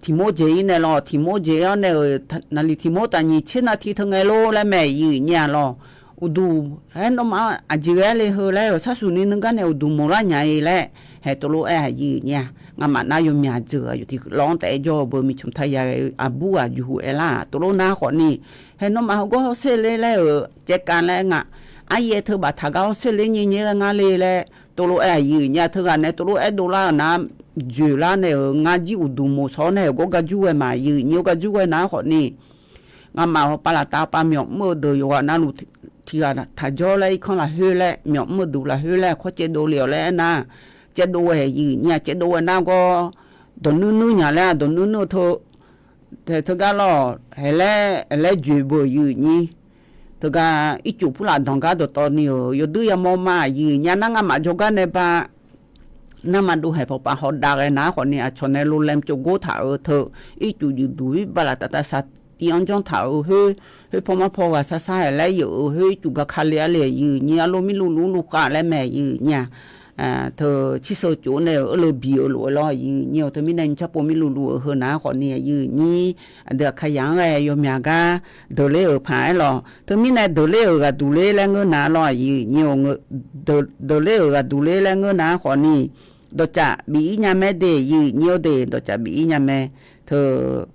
tiq mawr jeq-ir nae lawr, tiq mawr jeq-awr nae-euq naqliq tiq mawr taf nyiq tser nav tiq teu ngae lor laer mae, aqyuif nyir-aq lawr. Uqduq aer nawmaf aqjeq ghae le heu laer-euq sharsuq ni nuigar nae uqduq moq lar nya-iq laer haeq tov lof-aer, aqyuif nyir-aq. Ngamaf nar yawmyaq jeuq-aq yawf tiq lawr-anr taef-aer jawr-eu beu miqcmq taq ya-euq aqbur ghaq jeqhu aer lar tov lof nar khawfni haeq nawmaf heugar hawsher ler laer-euq caevkav laer nga. Aryaev teu baftaq gar hawsher ler nyaer nyaer ghae ngar le laer tov lof-aer, aqyuif nyir-aq. Teughaq nae tov lof-aer dovlar-euq nar joeqlar nae-euq ngar jir uqduq moq shawr nae-euq gawr gar jur ghae maq, aqyuif nyir-awr, gar jur ghae nar khawfni ngamaf-euq pav laftav pav myawq mr-eu deuq yawqghaq navluf tiq ghaq taq jawr laer irkanr lafkhoer laer myawq mr-eu duq lafkhoer laer kawr caev dov le-awq laer aernar, caev dov ghae, aqyuif nyir-aq. Caev dov ghae nar gawr dawq nuir nuir nya laer-aq, dawq nuir nuir-eu teu teugar lawr, haeq laer, haeq laer joeq beu, aqyuif nyir. Teugar ircuf purlaf danq gar dawqtawvni-euq yawduir yamawr ma, aqyuif nyir-aq. Nar ngamaf jawrgar nae ba nar maqdov haeq pawqpaf hawdav ghae nar khawfni aqcawq nae lolaem tsov gor taq-euq teu ircuf juif duq-ir bala taf taf saqtiv-anr janr taq-euq khoer, khoer paw mar paw ghaq sar sar haeq laer yeuq-euq khoer ircuf gar ka le-ar le, aqyuif nyir-aq. Arlo mirluvluv luvkhav laer mae, aqyuif nyir-aq. teu cirseu cof nae-euq eurleu bi-eu lof-aer lawr, aqyuif nyir-awq. Teumirnae nymrcar pov mirluvluv-euq heu nar khawfni, aqyuif nyir aqdui Aqkaqzaq-anr ghae yawmyaq gar deuqler-euq paq-aer lawq. Teumirnae deuqler-euq ghaq duq ler laer ngeur nar lawr, aqyuif nyir-awq. Deuqler-euq ghaq duq ler laer ngeur nar khawfni, dawqcaf bif-ir nya mae de, aqyuif nyir-awr de, dawqcaf bif-ir nya mae. Teu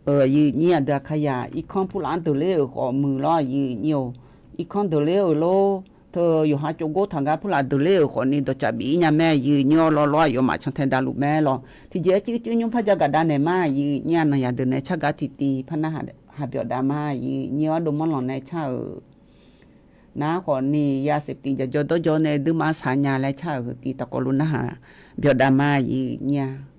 aqyuif nyir aqdui Aqkaqzaq irkanr purlaf-anr deuqler-euq khawf muiq lawr, aqyuif nyir-awq. Irkanr deuqler-euq lor, teu yawqha tsov gor taq gar purlaf deuqler-euq khawfni dawqcaf bif-ir nya mae, aqyuif nyir-awr. Lawrlawr-aq yawmaf cantae davluf mae lawq. Tiqjeq-aer cuircuir nymr par jav gaq dav naeq ma, aqyuif nyir-aq. Naqyaq deuq nae car gar tiqtiv par narhaq byawf dav ma, aqyuif nyir-awr. Dovmawr lanq nae car-euq nar khawfni, ya safety jaqjawr dawrjawr nae duima saq nya laer car-euq heu tiq taqkawv luf narhaq byawf dav ma, aqyuif nyir-aq.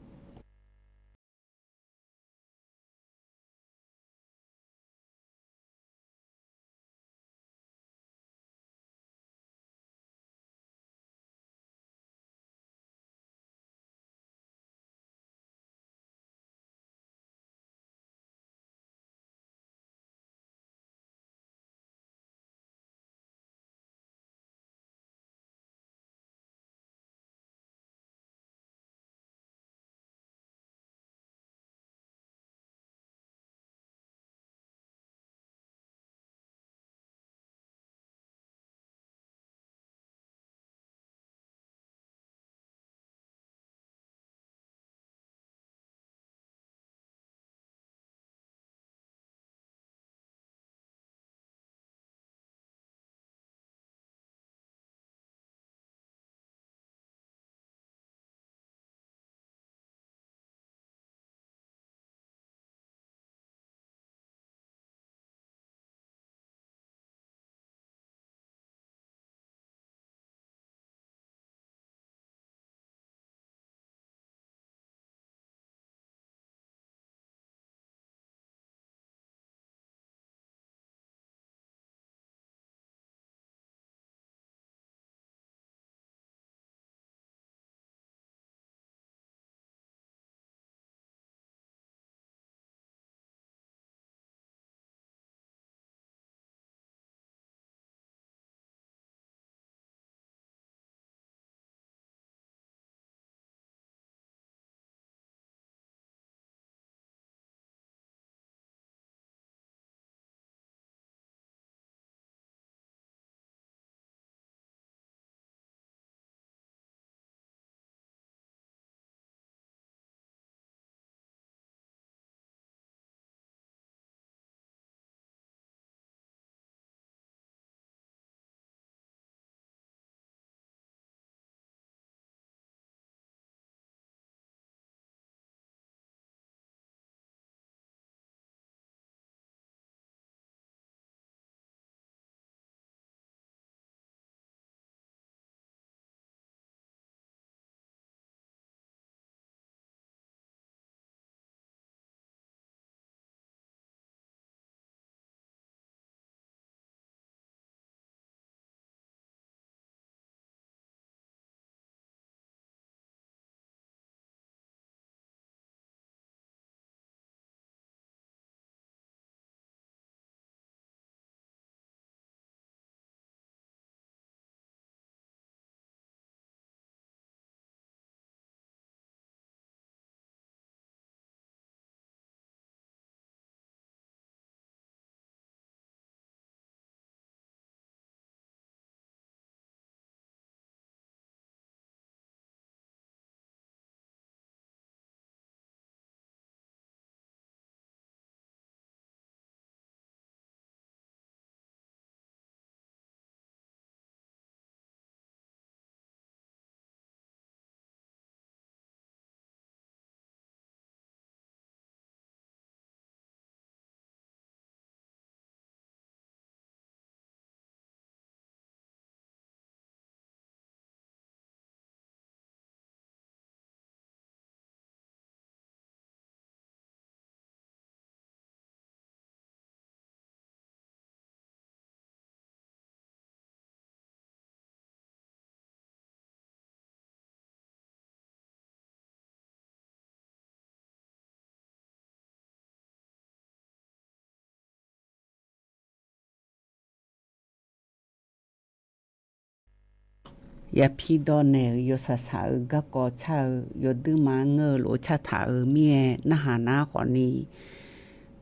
Yapir dawr naeq-euq yawsaq saq-eu garkawv car-eu yawduirma ngeur-eu lof-aer cartaq-euq mirnae narhaq nar khawfni,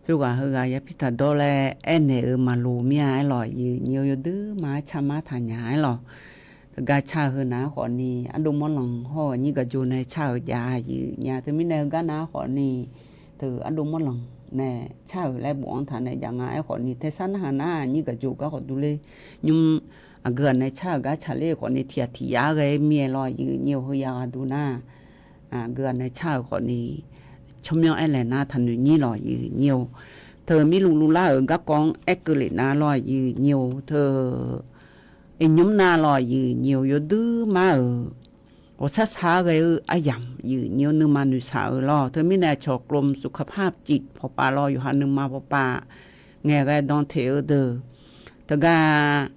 khoerghaq heughaq yapir taqdawr laer aernaeq-euq maqloq mir-a aerlawq. Aqyuif nyi-eu yawduirma-aer carmar taqnya aerlawq. Teugar car-eu heu nar khawfni ardov mawrlanq hawr-eu nyir gaqjo nae car-euq jav-a aqyuif nya. Teumirnae heugar nar khawfni teu ardov mawrlanq nae car-euq laer bof-anr taq nae jav nga aerkhawfni, taesar narhaq nar nyir gaqjo gar khawf durler nymr aqgeu ghaq nae car-euq gar tsaqler-eu khawfni tiq ghaq tiq yar ghae mir-aer lawr aqyuif nyi-eu. Heu ya ghaq dur nar aqgeu ghaq nae car-euq khawfni tsawrmyanr aerlaeq nar taqnoeq nyir lawq aqyuif nyi-eu. Teu mirluv luvlar-euq garkawv-anr aerkeuv lef nar lawr aqyuif nyi-eu. Teu iqnymr nav lawr aqyuif nyi-eu yawduirma-euq ghawqshar shar ghae-eu aryamq aqyuif nyi-eu nuima noeqshaq-euq lawr. Teumirnae aqcawq กรมสุขภาพจิต pawqpav lawr yawqha nuima pawqpav ngaeqghae dan teq-eu deuq teugar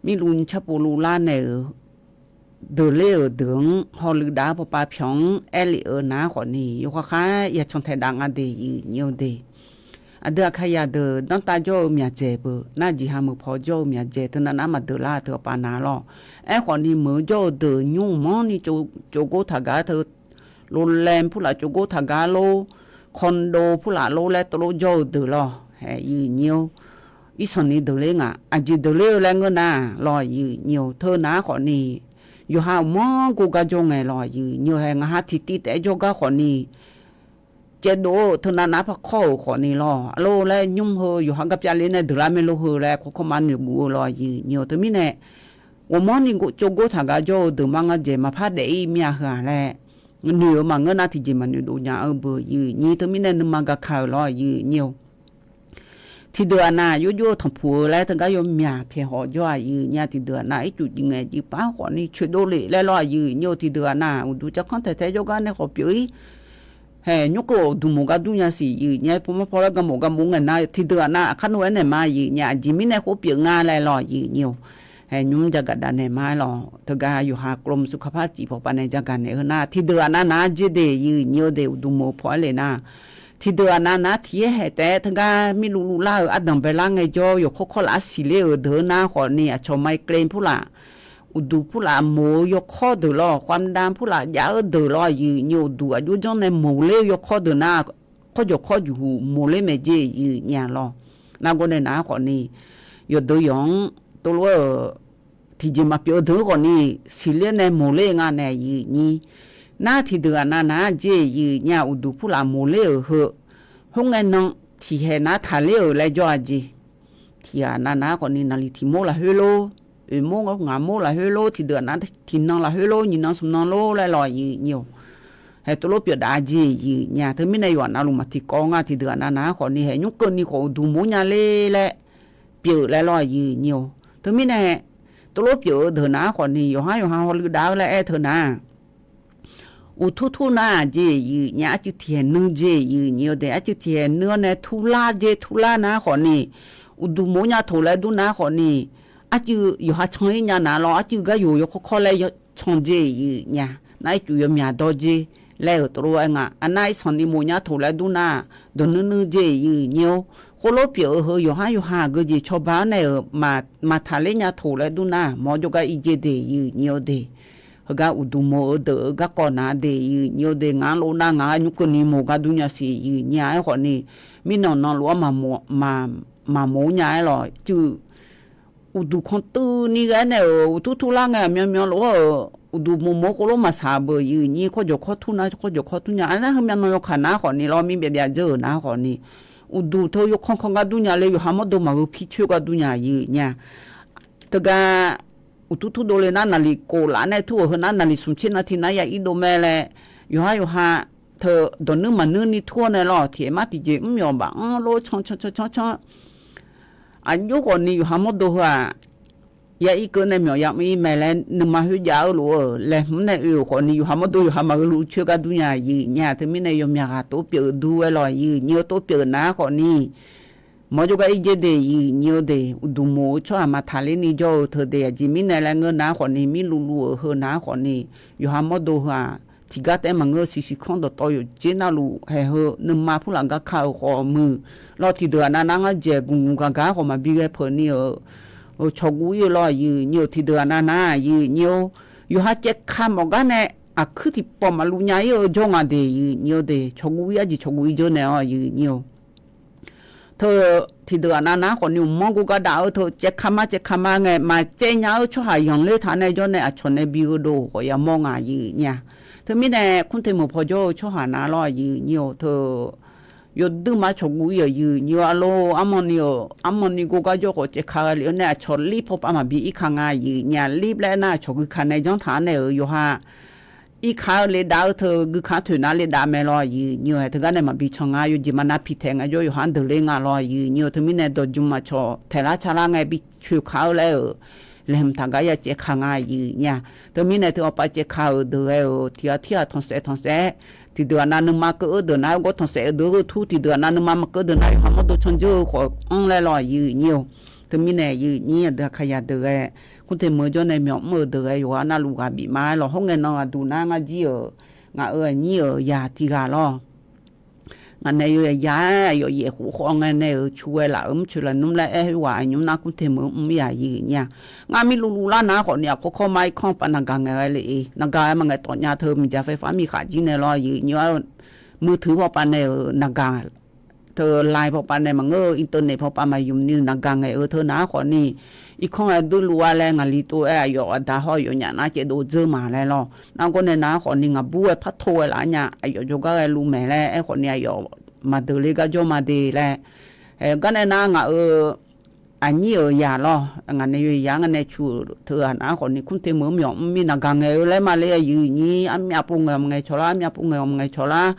mirluv nymrcar povluv lar naeq-euq deuq ler-euq deuq-anr hawluiv dav-eu pawqpav pyawq-anr aerlef-eu nar khawfni yawkhav khar ya can taeq dav nga de aqyuif nyi-eu de. Aqdui aqkaqyaq deuq danrtav jawr-eu myaqdzaeq beuq nar jeqha meuq paw jawr-eu myaqdzaeq teunav nar maqdeuq lar teu pawqpav nav lawr. Aerkhawfni meuq-eu jawr-eu deuq nymr mawrni tsovgor taqgar teu โรงแรม purlaf tsovgor taqgar lor, คอนโด purlaf lor laer tov lof jawr-eu deuq lawr aqyuif nyi-eu. Irsanqni deuq ler nga aqjeq deuq ler-eu laer ngeur nar lawr aqyuif nyi-eu. Teunav khawfni yawqha uqmanr gor gar jawr ngae lawr aqyuif nyi-eu. Hae ngaq ha tiqtiv taef-aer jawrgar khawfni caevdov-eu teunav nav-aer parkawr-euq khawfni lawr arlor laer nymr heu yawqha gar pyav ler nae deuq lar maer lor heu laer kawrkawr ma noeqguf-eu lawr aqyuif nyi-eu. Teumirnae ghawqmanrni tsovgor taqgar jawr-eu deuq ma ngar dzaeq maqpar daef-ir mir-a heu-aq laer noeq-eu maqngeur nar tiqjeq maqnoeq dov nya-eu beuq aqyuif nyi. Teumirnae nuima gaka-euq lawr aqyuif nyi-eu. Tiqdeuq aqnav yawjov-eu tanqpuq-eu laer teugar yawmyaq pyaeqhaw jawr-a aqyuif nya. Tiqdeuq aqnav ircuf jif ngaeq jif paf khawfni coeqdov lef laer lawr aqyuif nyi-eu. Tiqdeuq aqnav uqduq carkanr taeq taeq jawrgar nae khawf pyeuf-ir hae nymr keuv-awq uqduq moq gar dur nya siq aqyuif nya. Pov mar paw laer gar moq gar moq ngaeq nar tiqdeuq aqnav aqkar nov-aer naeq ma aqyuif nya. Aqjeq mirnae khoer pyeuf nga laer lawr aqyuif nyi-eu. Hae nymr jagaq dav naeq ma aer lawr. Teugar yawqha กรมสุขภาพจิต pawqpav nae jagaq naeq heu nar tiqdeuq aqnav nav-aer jer de aqyuif nyi-eu de uqduq moq paw-aer le nar tiqdeuq aqnav nav tiq yaer haeq taef-aer teugar mirluv luvlar-euq ardanq baelar ngaejawr yawqkawr kawr laf-aer siqler-euq deuq-eu nar khawfni aqcawq ไมเกรน purlaf uqduq purlaf moq-eu yawkawr deuq lawr, ความดัน purlaf jav-eu deuq lawr aqyuif nyi-eu. Uqduq aqjox janr nae moqler-eu yawkawr deuq nar kawrjawq kawr juqhuq moqler maeq jer aqyuif nya lawr. Nargawr nae nav-aer khawfni yawqdeuq yawq-anr tov lof-aer-euq tiqjeq maqpyeuf-eu deuq-anr khawfni siqler nae moqler nga nae aqyuif nyi. Nar tiqdeuq aqnav nav-aer jer aqyuif nya uqduq purlaf moqler-euq heu khoerngae nan tiqhaeq nav taqler-euq laer jawr-a jeq. Tiqghaq aqnav nav-aer khawfni naqliq tiq mor lafkhoer lor, oeq mor ngaq mor lafkhoer lor, tiqdeuq aqnav tiqnan lafkhoer lor, nyiq nan smq nan lor laer lawr aqyuif nyi-eu. Hae tov lof pyeuf dav jeq aqyuif nya. Teumirnae yawqha navluf maqtiqkawv nga tiqdeuq aqnav nav-aer khawfni hae nymr keuvni khawf uqduq moq nya ler laer pyeuf laer lawr aqyuif nyi-eu. Teumirnae tov lof pyeuf-eu deuq nav-aer khawfni yawqhar yawqha hawluiv dav-eu laer aer teu nar uqtur tur nar jeq aqyuif nya arcuiv tiqhaeq nuir jeq aqyuif nyi-eu de. Arcuiv tiqhaeq nuir-awr nae turlar jer turlar nar khawfni uqduq moq nya toq laer dur nar khawfni arcuiv yawqha can-ir nya nav lawr. Arcuiv gar yawq yawkawr kawr laer can jeq aqyuif nya. Nar ircuf yawmyaq dawr jer laer-euq tov lof-aer nga. Aqnav irsanqni moq nya toq laer dur nar dawq nuir nuir jeq aqyuif nyi-eu. Khoerlof pyeuf-eu heu yawqhar yawqha aqgeujeq cawba-anr nae-euq maqtaqler nya toq laer dur nar mawr jawrgar ir jer de aqyuif nyi-eu de. Heugar uqduq moq-eu deuq-eu garkawv nav de aqyuif nyi-eu de. Ngaq-anr lof nar ngaq-anr nymr keuvni moq gar dur nya siq aqyuif nya aer khawfni mirnan nan lof-aer maqmoq nya aer lawr cuiv uqduq kantuv ni ghae-aer nae-euq uqtur turlar ngae aqmyan myan lof-aer-euq uqduq moq moq-eu khoerlof maqsaq beuq aqyuif nyi. Kawrjawq kawr tur nar kawrjawq kawr tur nya. Aernar heumyan nan yawkaq nav khawfni lawr mir byav byav dzeur-euq nav khawfni uqduq teu yawkawr kan gar dur nya le yawqha mawrdo maqgheu pir coer gar dur nya aqyuif nya. Teugar uqtur tur dovle nar naqliq kof laf nae tur-euq heu nar naqliq smq tser nav tiq nar ya ir dov mae laer yawqhar yawqha teu dawq nuir maqnuir ni tur-awr nae lawr tiq aer mar tiqjeq mr myawq baf anr lof can can can can can aqjox khawfni yawqha mawrdo heu-aq ya ir keuv nae myawq ya mr ir mae laer nuima khoerjav-eu lof-euq laeqhmq nae oe-euq khawfni yawqha mawrdo yawqha maqgheu luf coer gar dur nya aqyuif nya. Teumirnae yawmyaq ghaq tov pyeuf-eu dur aer lawr aqyuif nyi-eu tov pyeuf-eu nav khawfni mawr jawrgar ir jer de aqyuif nyi-eu de. Uqduq moq-eu tsawrhaq maqtaqler ni jawr-eu teu de. Aqjeq mirnae laer ngeur nav khawfni mirluv luv-euq heu nav khawfni yawqha mawrdo heu-aq tiqgar taef-aer maqngeur siqsiq kanr dawqtawv yawqjeq navluf haeq heu nuima purlaf gar ka-euq khawf muiq lawr. Tiqdeuq aqnav nav ngar dzaeq gmq gmq gaq gaq-aer khawf maqbi ghae peuq ni-euq cawq guv ir-eu lawr aqyuif nyi-eu. Tiqdeuq aqnav nav aqyuif nyi-eu Yawqha caevka mawf gar nae aqkuir tiqpawf maqluv nya-ir-eu jawr nga de, aqyuif nyir-eu de, cawqguv-ir arjeq cawqguv-ir jawr nae-awr, aqyuif nyir-eu. Teu, tiqdeuq aqnav nar khawfni uqmanr gov gar dav-eu teu, caevka mar caevka mar ngae maqcaev nya-eu tsawrhaq yanqler taq nae jawr nae aqcawq nae bi-eu dov khawf yamawr nga, aqyuif nyir-a. Teumirnae kmr te meuq paw jawr-eu tsawrhaq nar lawr, aqyuif nyir-eu teu, yawduirma cawqguv-ir-euq, aqyuif nyir-eu, arlor armawni-euq armawni gov gar jawr khawf caevka ghae lef-awr nae aqcawq lir pawpav maqbi ir ka nga, aqyuif nyir-a. Lir laer nar aqcawq guika nae janr taq-ar nae-euq yawqha irka-eu le dav-eu teu guika toeq nar le dav mae lawr, aqyuif nyir-eu. Teugar nae maqbi can nga, yawjeq maqnav piqtaeq ngae jawr yawqha-anr deuq ler nga lawr, aqyuif nyir-eu. Teumirnae dawqjmq aqcawq taeqlar calar ngae bi coeq ka-eu laer-euq laeqhmq taq gar ya caevka nga, aqyuif nyir-a. Teumirnae teu awqpav caevka-euq deuq ghae-euq tiq ghaq tirghaq tanqsaef tanqsaef-aer, tiqdeuq aqnav nuima keuv-eu deuq nar gawr tanqsaef-eu deuq-eu tur, tiqdeuq aqnav nuima maqkeuv deuq nar yawqha mawrdo canjeur-eu khawf anr laer lawr, aqyuif nyir-eu. Teumirnae aqyuif nyir aqdui aqkaqyaq deuq ghae, kmr te meuq jawr nae myawq mr-eu deuq ghae yawqghaq nar luf ghaq bif ma-aer lawq. Hawr ngae nan aqduq nar ngar jir-euq, ngaq-euq aqnyir-euq yaq tiq ghaq lawr. Ngaq nae yawqyaf yar-aer aqyawf yaef khof khawf ngae nae-euq cu ghae laf-euq mrcoeq lafnmr laer aer khoerghaq aqnymr nar kmr te meuq mr-ir-a, aqyuif nyir-a. Ngar mirluvluv lar nar khawfni aqkawr kawr ma irkanr pav naqgaq ngaeq ghae le-e, naqgaq ghae maqngaeq tawf nya teu miqdzaq faeqfar miqkhaq jir nae lawr, aqyuif nyir-a. Meuq teuq pawpav nae-euq naqgaq teu lai pawpav nae maqngeur-eu internet pawpav maqyamq ni naqgaq ngaeq-eu teu nar khawfni, irkanr ghae durluf-a laer ngaqli tov-aer aqyawf aqda hawr-eu yawfnyaf nar caevdov dzeur ma laer lawr. Nargawr nae nar khawfni ngaqbur ghae par tor ghae laf nya, aqyawf jawrgar ghae luf maeq laer aer khawfni aqyawf maqdeuq le gar jawr ma de laer. Aergar nae nar ngaq-euq aqnyir-euq yaq lawr, ngaq nae yawqyaf ngar nae cu-euq teu-aq nar khawfni kmr te meuq mr myawq mr mir naqgaq ngaeq-eu laer ma le, aqyuif nyir. Armyav pov ngaeq-awq maqngaeq cawq lar, armyav pov ngaeq-awq maqngaeq cawq lar.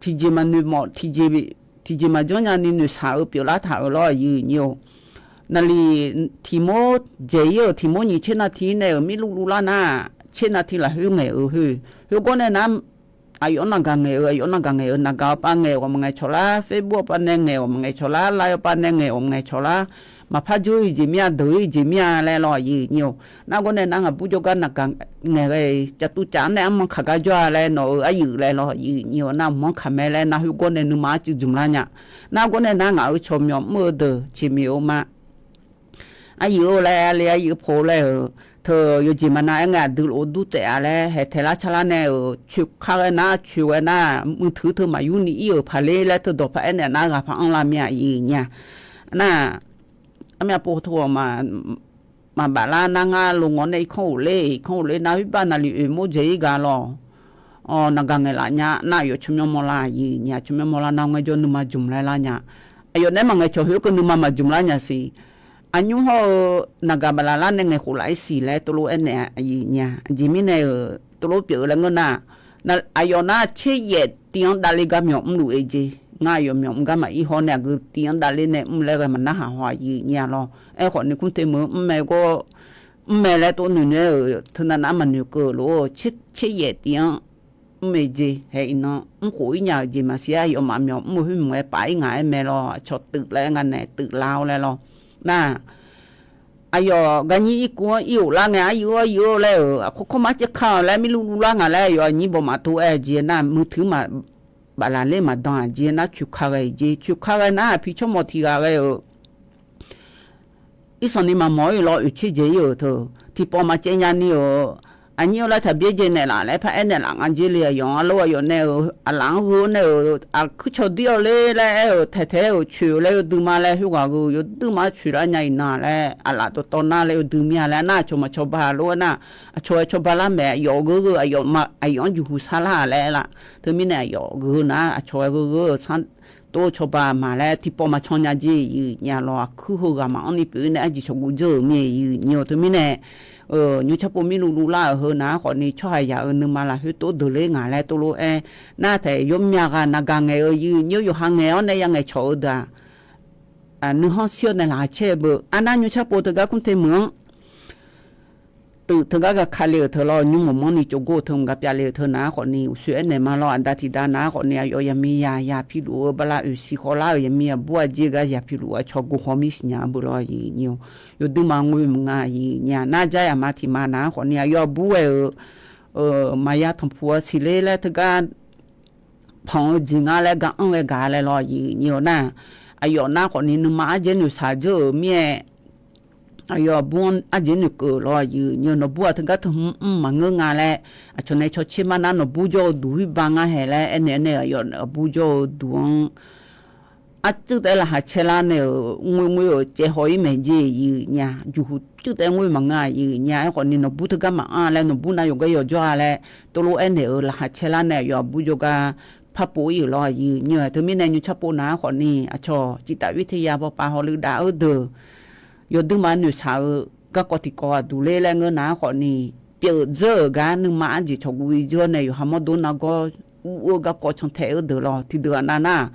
Tiqjeq maqnoeq mawf, tiqjeq maqjanr nyani noeqshaq-eu pyeuflar taq-euq lawr, aqyuif nyir-eu. Naqli tiq mawr dzaeq-ir-euq tiq mawr nyiq tser navti nae-euq mirluvluv lar nar, tser navti lafkhoer ngaeq-euq khoer, khoergawr nae nar, aqyawf-anr naqgaq ngaeq-euq, aqyawf-anr naqgaq ngaeq-euq, naqgaq-awr pav ngaeq-awq maqngaeq cawq lar, Facebook-awr pav nae ngaeq-awq maqngaeq cawq lar, line-awr pav nae ngaeq-awq maqngaeq cawq lar. Maqpar dzeur-ir jeq mir-a, deuq-ir jeq mir-a laer lawr, aqyuif nyir-eu. Nargawr nae nar ngaqbur jawrgar naqgaq ngaeq ghae-iq caqtuv caf-anr nae armanr kaq gar jawr-a laer nawq-euq aryuif laer lawr, aqyuif nyir-eu. Nar uqmanr kaq mae laer nar khoergawr nae nuima arcuiv jmq lar nya. Nargawr nae nar ngaq-euq cawq myawq mr-eu deuq ceqmiq-eu ma. Aqyuif-eu laer le, aqyuif paw laer-euq teu yawjeq maqnav aer ngae aqdui lof-aer dur taef-a laer haeq taeq lar car lar nae-euq coeq ka ghae nar coeq ghae nar muiq teuq teu maqyur ni ir-euq paq ler laer teu dawqpaq aernaeq nar ghaq paq anr lar mir-a, aqyuif nyir-a. Nar armyav pov teu-awq ma, maqbaf lar nar ngar lo ngawr nae irkanr ghofler, irkanr ghofler nar khoerbav naqli oeq mawr dzaeq-ir gaq lawr. Naqgaq ngaeq laf nya nar aqyawf tsawrmyanr mawrlar, aqyuif nyir-a. Tsawrmyanr mawrlar nar ngaejawr nuima jmq laer lar nya. Aqyawf nae maqngaeq cawq khoerkeuvni nuima maqjmq lar nya siq. Aqnymr hawr-eu naqgaq baf laf lar nae ngaeq khof laf-ir siq laer tov lof aernaeq, aqyuif nyir-a. Aqjeq mirnae-euq tov lof pyeuf-eu laer ngeur nar, aqyawf nar tser yaef tiv-anr davler gar myawq mrluf-eu jeq. Ngar aqyawf myawq mr gar maqir hawr nae aqgeu tiv-anr davler nae mr laer ghae maqnar haq haw, aqyuif nyir-a lawr. Aerkhawf ni kmr te meuq mr mae gawr mr mae laer tov noeq noeq-aer-euq teunav nav maqnoeq keuv-eu lof-eu tser yaef tiv-anr mr-eu jeq hae iqnan mr khof-ir nya-euq jeq maqsiq-aer aqyawfmaf myawq mr-eu khoer mq-aer paf-ir ngaq-aer mae lawr. Aqcawq tuif laer ngar nae tuif lar-awr laer lawr. Nar aqyawf garnyir irkuv-anr ir-euq lar ngae, aqyuif-eu aqyuif-eu laer-euq aqkawr kawr ma caevka-euq laer mirluvluv lar ngaq laer aqyawf aqnyir bawq maqtov-aer jeq nar muiq teuq maqbaf laf ler maqdan-aq jeq nar coeq ka ghae-iq jeq. Coeq ka ghae nar aqpi tsawrmawq tiq ghaq ghae-euq irsanq ni maqmawr-ir lawr oeq tser dzaeq-ir-euq teu tiqpawf maqcaev nya ni-euq aqnyir-eu laer taq byaerdzae naeqlaf laer paraer naeqlaf nga jer le. Aqyawf-anr arlor aqyawf nae-euq aqlaf-anr gheu-awr nae-euq aqkuir cawq dir-awr ler laer aer-euq taeqtaeq-aer-euq coeq-eu laer yawdui ma laer khoerghaq gheu yawdui ma coeq lar nya iqnan laer aqlaf dawqtawv nar laer yawdui mir-a laer nar aqcawq maqcawba lof-aer nar aqcawq-aer cawba lar maeq aqyawf gheu gheu aqyawf-anr jeqhu sar lar-aq laer aer laf. Teumirnae aqyawf gheu nar aqcawq-aer gheu gheu-eu sar tov-eu cawba-aq ma laer tiqpawf maqcan nya jer-iq nyir-a lawr. Aqkuir heughaq maqanr ni pyeuf-ir nae arjeq cawqguv dzeur-euq mir-a, aqyuif nyir-a. Teumirnae nymr carpov mirluvluv lar-euq heu nar khawfni tsawrhaq yaq-euq nuima lafkhoer tov deuq ler ngaq laer tov lof-aer nar taeq yawmyav ghaq naqgaq ngaeq-eu aqyuif nyir-a. Yawqha ngaeq-awr nae ya ngaeq cawq-eu deuq-aq nuikhanr shir-awr nae laqkhaq caer-eu beu. Arnar nymr carpov teugar kmr te meuq-anr tuif teugar gaq ka le-euq teu lawr, nymr maqmanr ni tsov gor-eu teu mq gar pyav le-euq teu nar khawfni uqshoe aernaeq ma lawr. Aqda tiq da nar khawfni aqyawf yaqmiqyaq yaq piluf-eu bala oeq siq khawlar-euq yaqmiq aqbur aqjer gar yaq piluf aqcawq gov khawf mir siqnya-eu beu lawr, aqyuif nyir-a. Yawdui ma ngoe mq nga, aqyuif nyir-a. Nar jar yaq ma tiq ma nar khawfni aqyawf aqbur ghae-euq maqya tanqpuq-a siqler laer teugar panq-eu jeq nga laer gar anr ghae gaq laer lawr, aqyuif nyir-a. Nar aqyawf nar khawfni nuima ardzaer noeqshaq dzeur-euq mir-aer aqyawf aqbur-anr arjeq noeqkeuv lawr aqyuif nyi-eu nawqbur-aq teugar teu hmr mr maqngeur nga laer, aqcawq nae cawtser mar nar nawqbur jawr-eu duq khoer ba ngar haeq laer aernaeq-aer nae aqyawf aqbur jawr-eu duq-anr arcuiv taef-aer laqkhaq caer lar nae-euq ngoerngoer-euq caev haw-ir maeq jeq aqyuif nyi-a, juqhuq cuiv taef-aer ngoer maqngeur aqyuif nyi-a. Aerkhawf ni nawqbur teugar maqanr laer nawqbur nav yawqgar yawqjawr-a laer tovlof aernaeq-euq laqkhaq caer lar nae aqyawf aqbur jawrgar parpov-ir-euq lawr aqyuif nyi-a. Teumirnae nymr carpov nav-aer khawf ni aqcawq ciftav-ir teya pawpav hawluiv dav-eu deuq yawduir ma noeqshaq-eu garkawv tiqkawv aqduq ler laer ngeur nav-aer khawf ni, pyeuf dzeur-euq gar nuima arjeq cawqguv-ir dzeur-awr nae yawqha mawrdo nargawr ur-eu garkawv cantae-eu deuq lawr. Tiqdeuq-aq nav nar,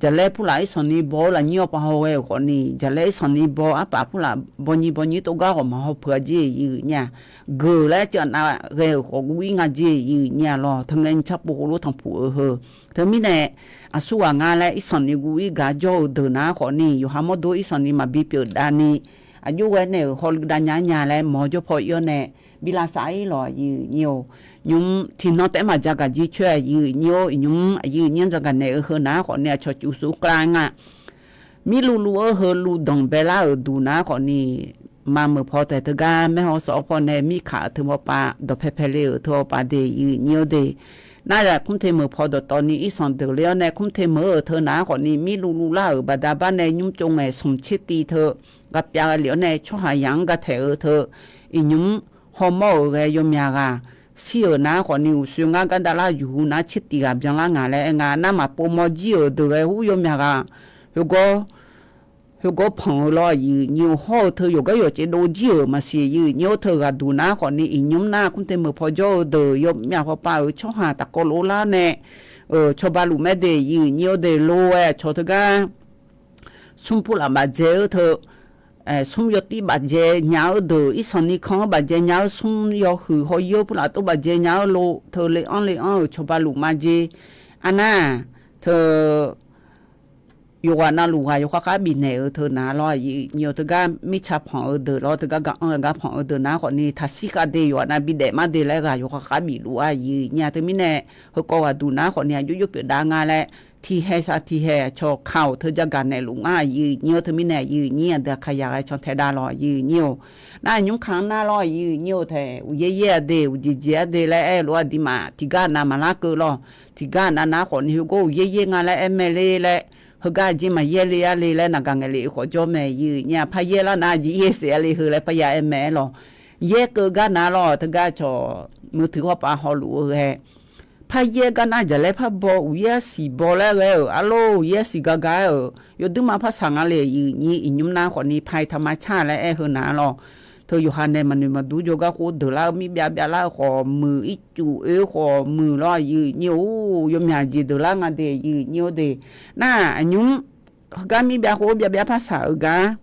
jaqlaer purlaf irsanq ni baw-eu lafnyir-awr pav haw ghae-euq khawf ni, jaqlaer irsanq ni baw arpaf purlaf baw nyir baw nyir tov gar ghawq maqhaw peuq-a jeq aqyuif nyi-a. Geuq laer ceuv nav ghae-euq khawf guv-ir nga jeq aqyuif nyi-a lawr. Teungae nymr carpov khoerlof tanqpuq-eu heu. Teumirnae aqsurghaq nga laer irsanq ni guv-ir gaq jawr-eu deuq nav-aer khawf ni, yawqha mawrdo irsanq ni maqbi pyeuf dav ni, aqjox ghae nae-euq hawluiv dav nya nya laer mawq jawr paw ir-awr nae bi lavsav-ir lawq aqyuif nyi-or. Nymr tiqnan taef-aer maqja gaq jir coer aqyuif nyi-or, iqnymr aqyuif nyi-anr ja gaq naeq-eu heu nav-aer khawf ni aqcawq cuf suf kla nga. Mirluv luv-eu heu luv danq baelar-euq duq nav-aer khawf ni, maqmeuq paw taef teugar maerhaw sawf-awr paw nae mirkaq-euq teu pawpav dawqpae pae le-euq teu pawpav de aqyuif nyi-or de. Nar-aq, kmr te meuq paw dawqtawv ni irsanq deuq ler-awr nae kmr te meuq-euq teu nav-aer khawf ni mirluv luv lar-euq baqda bar nae nymr tsov ngaeq smq tser tiv teu gapyav ghae lef-awr nae tsawrhaq yaq-anr gataeq-eu teu iqnymr hawmawr-euq ghae yawmyaq ghaq shir-euq nav-aer khawf ni uqshoe ngar gar davlar juqhu nav tser tiv ghaq byanlar ngaq laer aer nga. Nar maqpov mawr jir-euq deuq ghae ur yawmyaq ghaq khoergawr khoergawr panq-eu lawr aqyuif nyi-or. Hawr-eu teu yawqgar yawqcaev dov jir-euq maqsiq aqyuif nyi-or. Teu ghaq duq nav-aer khawf ni iqnymr nar kmr te meuq paw jawr-eu deuq yawmyav pawpav-euq tsawrhaq taqkawv lof lar nae cawba luf maer de aqyuif nyi-or de. Lof-aer aqcawq teugar smr purlaf bafdzae-eu teu, smr yawtiv bafdzae nya-eu deuq, irsanq ni kan-anr bafdzae nya-eu smr yawhuiq hawyoer purlaf tov bafdzae nya-eu lof teu le-anr le-anr-euq cawba luf ma jeq. Arnar, teu yawqghaq navluf ghaq yawkhav khav bifnaeq-eu teu nav lawr aqyuif nyi-or. Teugar mirtsa panq-eu deuq lawr, teugar gar anr-eu gar panq-eu deuq nav-aer khawf ni taqshir khav de yawqghaq nav bidaef mar de laer ghaq yawkhav khav bif luf-a aqyuif nyi-a. Teumirnae heukawv ghaq duq nav-aer khawf ni aqjox jox pyeuf dav nga laer tiqhae saq tiqhae aqcawq ka-awq teu ja gaq naeq luf ngar aqyuif nyi-or. Teumirnae aqyuif nyi aqdui aqkaqyaq ghae cantae dav lawq aqyuif nyi-or. Nar nymr ka-anr nar lawr aqyuif nyi-or taeq uqyaer yaer-a de uqjeq jeq-a de laer aer-eu lof-aer aqduimaf tiqgar nav maqlar keuv lawr. Tiqgar nav nav-aer khawf ni heugar uqyaer yaer nga laer aer mae ler laer, heugar aqjeq maqyaer le-a le laer naqgaq ngaeq lef-eu khawf jawr mae aqyuif nyi-a. Paryaer lar nav aqjeq yaer saef-a le heu laer parya aer mae-aer lawr. Yaer keuv gar nav lawr teugar cawq meuq teu hawpav hawluf-eu ghae paryaer gar nav jaqlaer par baw uqyaer arsiq baw laer ghae-euq arlor uqyaer arsiq gar gar-aer-euq yawduir ma par saq nga le aqyuif nyi. Iqnymr nav khawf ni paq-iq taqma car laer aer heu nav lawr. Teu yawqha nae maqnoeq maqdur jawrgar khoer deuq lar-eu mir byav byav lar-eu khawf muiq ircuf oe khawf muiq lawr aqyuif nyi-or. Yawmyaq jeq deuq lar nga de aqyuif nyi-or de. Nar aqnymr heugar mir byav khoer byav byav par saq-eu gar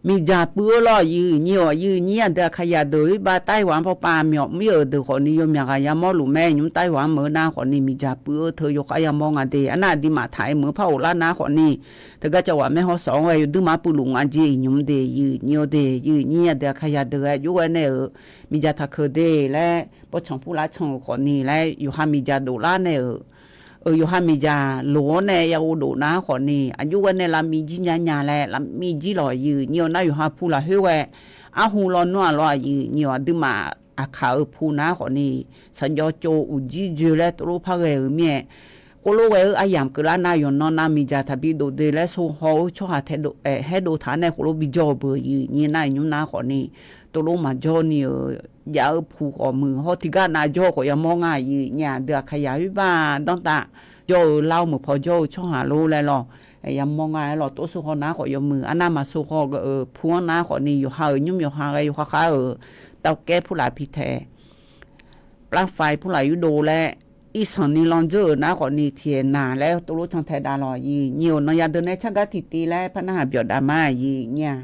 miqdzaq puiv-eu lawr aqyuif nyi-or. Aqyuif nyi aqdui aqkaqyaq deuq oerbar ไต้หวัน pawpav myawf mir-euq deuq khawf ni yawmyaq ghaq yamawr luf mae. Nymr ไต้หวัน meuq-eu nav khawf ni miqdzaq puiv-eu teu yawkhav yamawr nga de. Arnav aqduimaf taq-aer meuq-eu par ghoflar nav khawf ni teugar cawq ghaq maer hawsawq-anr ghae yawduir ma puiv luf nga jeq iqnymr de aqyuif nyi-or de. Aqyuif nyi aqdui aqkaqyaq deuq ghae jov ghae nae-euq miqdzaq taq keuq de laer bawrtsanq purlar can-euq khawf ni laer yawqha miqdzaq doflar nae-euq yawqha miqdzaq loq-awr nae yaghov dof nav khawf ni aqjox ghae nae lavmiv jir nya nya laer lavmiv jir lawq aqyuif nyi-or. Nar yawqha pu lafkhoer ghae arhu lawnmr-aq lawr aqyuif nyi-or. Aqduimaf aqkaq-euq pu nav khawf ni saqjawr tsov uqjir dzoe laer tovlof par ghae-euq mir-aer khoerlof ghae-eu aryamq keuvlar nav yawqnan nav miqdzaq taqbi dov de laer so haw-eu tsawrhaq taedov-aer haerdov taq-aer nae khoerlof bijawr-eu beuq aqyuif nyi nar iqnymr nav khawf ni tovlof maqjawr ni-euq jav-eu pu khawf muiq hawr tiqgar nav jawr-eu khawf yamawr nga aqyuif nyi aqdui aqkaqyaq oerbar danrtav jawr-eu lar-eu meuq paw jawr-eu tsawrhaq lor laer lawq. Yamawr nga-aer lawq tov so haw nav khawf yawmuiq arnav maqso haw-euq pu-anr nav khawf ni yawqha-euq nymr yawqha ghae yawkhav khav-euq tavkaer purlaf pi taeq plavfai purlaf yurdov laer irsanq ni landzeur-euq nav khawf ni tiqaer naq laer tovlof cantae dav lawq aqyuif nyi-or. Nan yadeuq nae tsargar tiqtiv laer par narhaq byawf dav ma aqyuif nyi-a.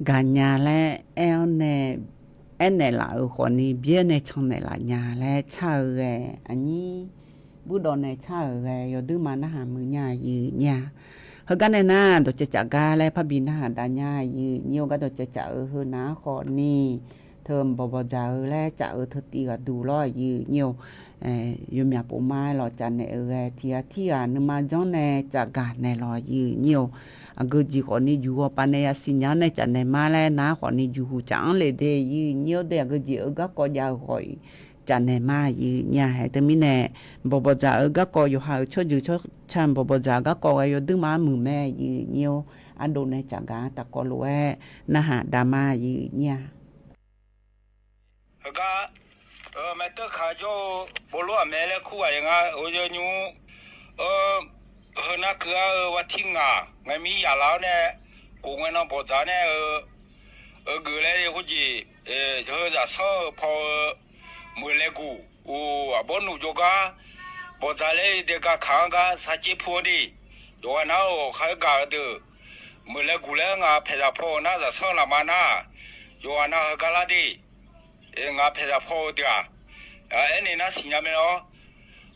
gaqnya laer aer-awr nae, aernaeq laf-euq khawfni byaer nae cannaeq laf nya laer car-eu ghae, aqnyir burdawv nae car-euq ghae yawduirma narhaq muiq nya aqyuif nyir-a. Heugar nae nar, dawqcaev caf gar laer parbi narhaq dav nya aqyuif nyir-or. Gar dawqcaev caf-euq heu nav-anr khawfni teu bawqbawq dzaq-eu laer caf-eu teu tiv ghaq duq lawr aqyuif nyir-or. Yawmyaq pov ma-aer lawq caf naeq-euq ghae tiq ghaq tirghaq nuima janr nae caf gaq naeq lawq aqyuif nyir-or. Aqgeu jeq khawfni juq hawpav nae yasiq nya-anr nae caf naeq ma laer nar khawfni juq huq caf-anr le de aqyuif nyir-or. De aqgeu jeq-eu garkawv jav-eu khawf-iq caf naeq ma aqyuif nyir-a. Haeq teumirnae bawqbawq dzaq-eu garkawv yawqha-euq tsawrjeuq tsawrca bawqbawq dzaq-eu garkawv ghae yawduirma-anr muiq mae aqyuif nyir-or. Ardov nae caf gaq-anr taqkawv lof-aer narhaq dav ma aqyuif nyir-a. Heugar maeqteuv kaq jawr-eu bawlof aqmae laer kur ghaq ya nga-eu yawnymr, heunar keuv-ar-eu wa tir ngaq ngae mir yaf laf-awr nae, kof ngae nan bawqdzaq nae-eu, geuf laer khoerjeq, heu zaqsanr-eu paw-eu meuq laeguq, aqbawr nuq jawrgar bawqdzaq laer dae ga kaq-anr gar sarcaer pu-anr de. Yawqghaq nar-awq khar gaq-eu deuq, meuq laeguq laer ngaq paeqzaq paw-eu nar zaqsanr lafma nar, yawqghaq nav heugar lar de. Ngaq paeqzaq paw-eu deuq-aq, aernaeq nar siqnya mae lawr.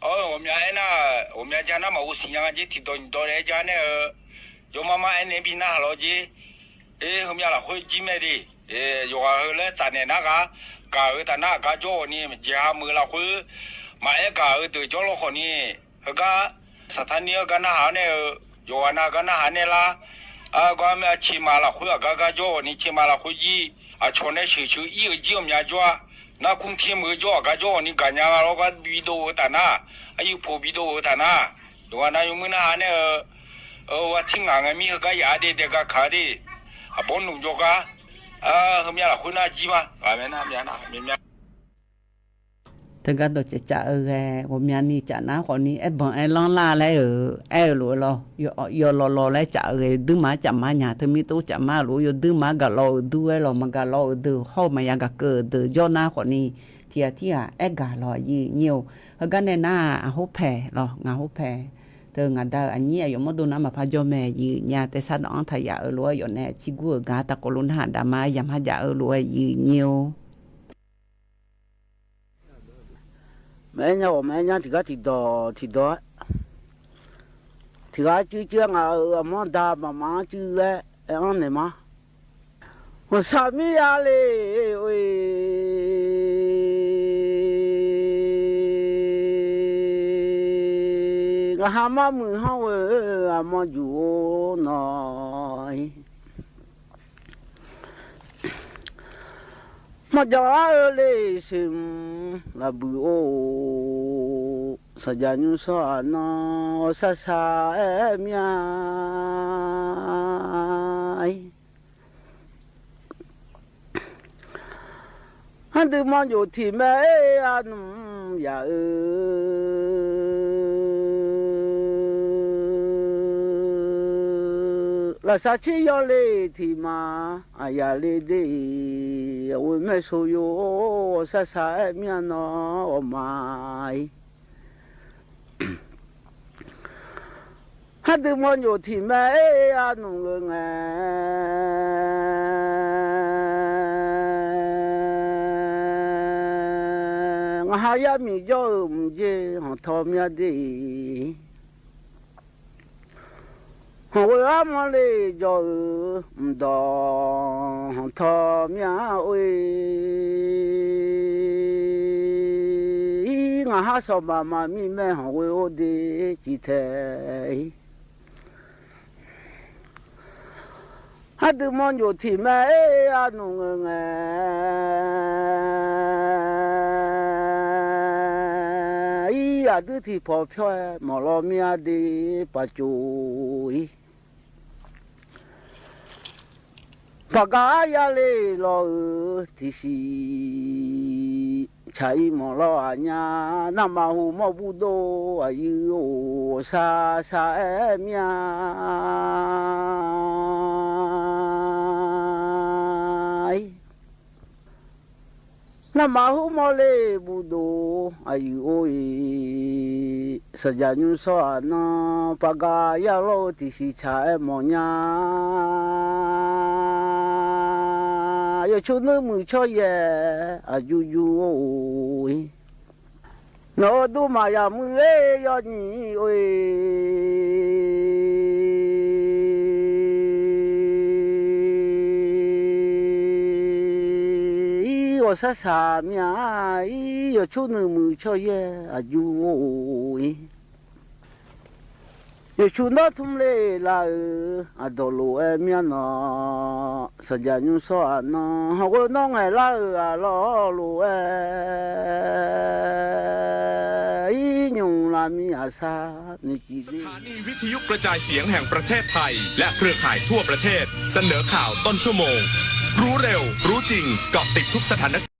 Awr, ghawqmya aernar, ghawqmya ja nar maqghov siqnya nga jer tiqdawq nyiqdawq laer aer ja nae-eu, yawmar mar aernaeq bi narhaq lawr jer. Heumya lafkhoer jir mae de. Yawqghaq heu laer tsafnaeq nar ghaq, gaq-eu taf nar aqgar jawr-awq ni jeqha meuq lafkhoer maqaer gaq-eu deuq jawrlawr khawf ni, heugar saqtaqnir-anr gar narhaq-awr nae-eu, yawqghaq nav gar narhaq nae lar. Gar mya ceqmaq lafkhoer aqgar gar jawr-awq ni ceqmaq lafkhoer jir, aqcawq nae sheuqsheuq ir-eu jir ghawqmya jawr-a. Nar kur ter meuq-eu jawr aqgar jawr-awq ni gaqnya nga lawr gar bidov-eu taf nar, aryuif poq bidov-eu taf nar, yawqghaq nav yawmuir narhaq nae-eu, wa tir ngaq ngae mir heugar yaf-ar de dae ga kaq-ar de. Aqbawr nuq jawrgar, heumya lafkhoer nar jir ma ghaq mae nar mya nar mya mya. Teugar dawqcaev caf-eu ghae ghawqmyani caf nar khawfni aerbanq aerlanr lar laer-eu, aer-eu lof-aer lawr, yawlaw law laer caf-eu ghae yawduirma-anr caf mar nya teumir tov caf mar-eu lof-aer yawduirma-anr gaq law-euq dur-aer lawq maqgaq law-euq deuq hawr-eu maqya gaq keuv-euq deuq jawr nar khawfni, tiq ghaq tir ghaq aer gaq lawq aqyuif nyir-or. Heugar nae nar-aq aqhor paeq lawq ngaq hor paeq. Teu ngaq da-euq aqnyir aqyawf mawrdo nar maqpar jawr mae aqyuif nyir-a. Taesar dawq-anr taq yaf-eu lof-aer yawf nae ciqgur-euq gaq-anr taqkawv lof narhaq dav ma yamq har jaf-eu lof-aer aqyuif nyir-or. Maqaer nya ghawq maqaer nya tiqgar tiqdawq tiqdawq-aer, tiq ghaq-aer cuiv cuiv-aer ngaq-euq aqmawr da baqmaf-anr cuiv laer aer-anr naeq ma. Ghawqshaq mir ya le-or-e, ngaq ha mar muiq hanr ghoe-eu aqmawr juq-or nawq-ir. Maqjawr-ar-eu le-eq seqmq lafbuiq-or, saqjaq nymr sawr-aq nan ghawqshaq shaq-aer mir-a-ir. Aqdui manjoq tiq mae-aer arnmr yaf-eu, lafsar tser yawle tiq ma, aqyaf le de-iq, aqghoe maersov yo-or, ghawqshaq shaq-aer mir-a nan ghawqma-ir. Aqdui manjoq tiq mae-aer arnmr ghae ngae, ngaq ha yar miq jawr-euq mqjer hanqtawq mya de-iq, hanqghoe armawr le jawr-euq mqdawq hanqtawq mya-or-e, ngaq ha sawq baq maqmir mae hanqghoe-or de ciq tae-ir. Aqdui manjoq tiq mae-aer arnmr ghae ngae, ir aqdui tiqpawf pyawr-aer mawq lawr mir-a de paqcov-ir. Paqgaq aryar le lawr-euq tiqsiq tsaq-ir mawq lawr aqnyar, navmaqhu mawr burdov aqyuif-or, ghawqshaq shaq-aer mir-a-ir. Navmaqhu mawr le burdov aqyuif-or-e, saqjaq nymr sawr-aq nan paqgaq yar lawr-eu tiqsiq tsaq-aer mawq nya. Yawqcur nuirmuiq tsawryaer aqjur jur-or-ir. Nawq-euq dur maqyaq muiq-aer yawnyiq-or-ir. Ir ghawqshaq shaq mir-a, ir yawqcur nuirmuiq tsawryaer aqjur-or-ir. Yawqcur nawr tmr le lar-euq aqdawq lof-aer mir-a nawq. Saqjaq nymr shawr aqnan hawq ghoe nawr ngaeqlar-euq aqlawq lof-aer ir nymr lar mir aqsar noeqciv le. สถานีวิทยุกระจายเสียงแห่งประเทศไทย และเครือข่ายทั่วประเทศ เสนอข่าวต้นชั่วโมง รู้เร็ว รู้จริง เกาะติดทุกสถานการณ์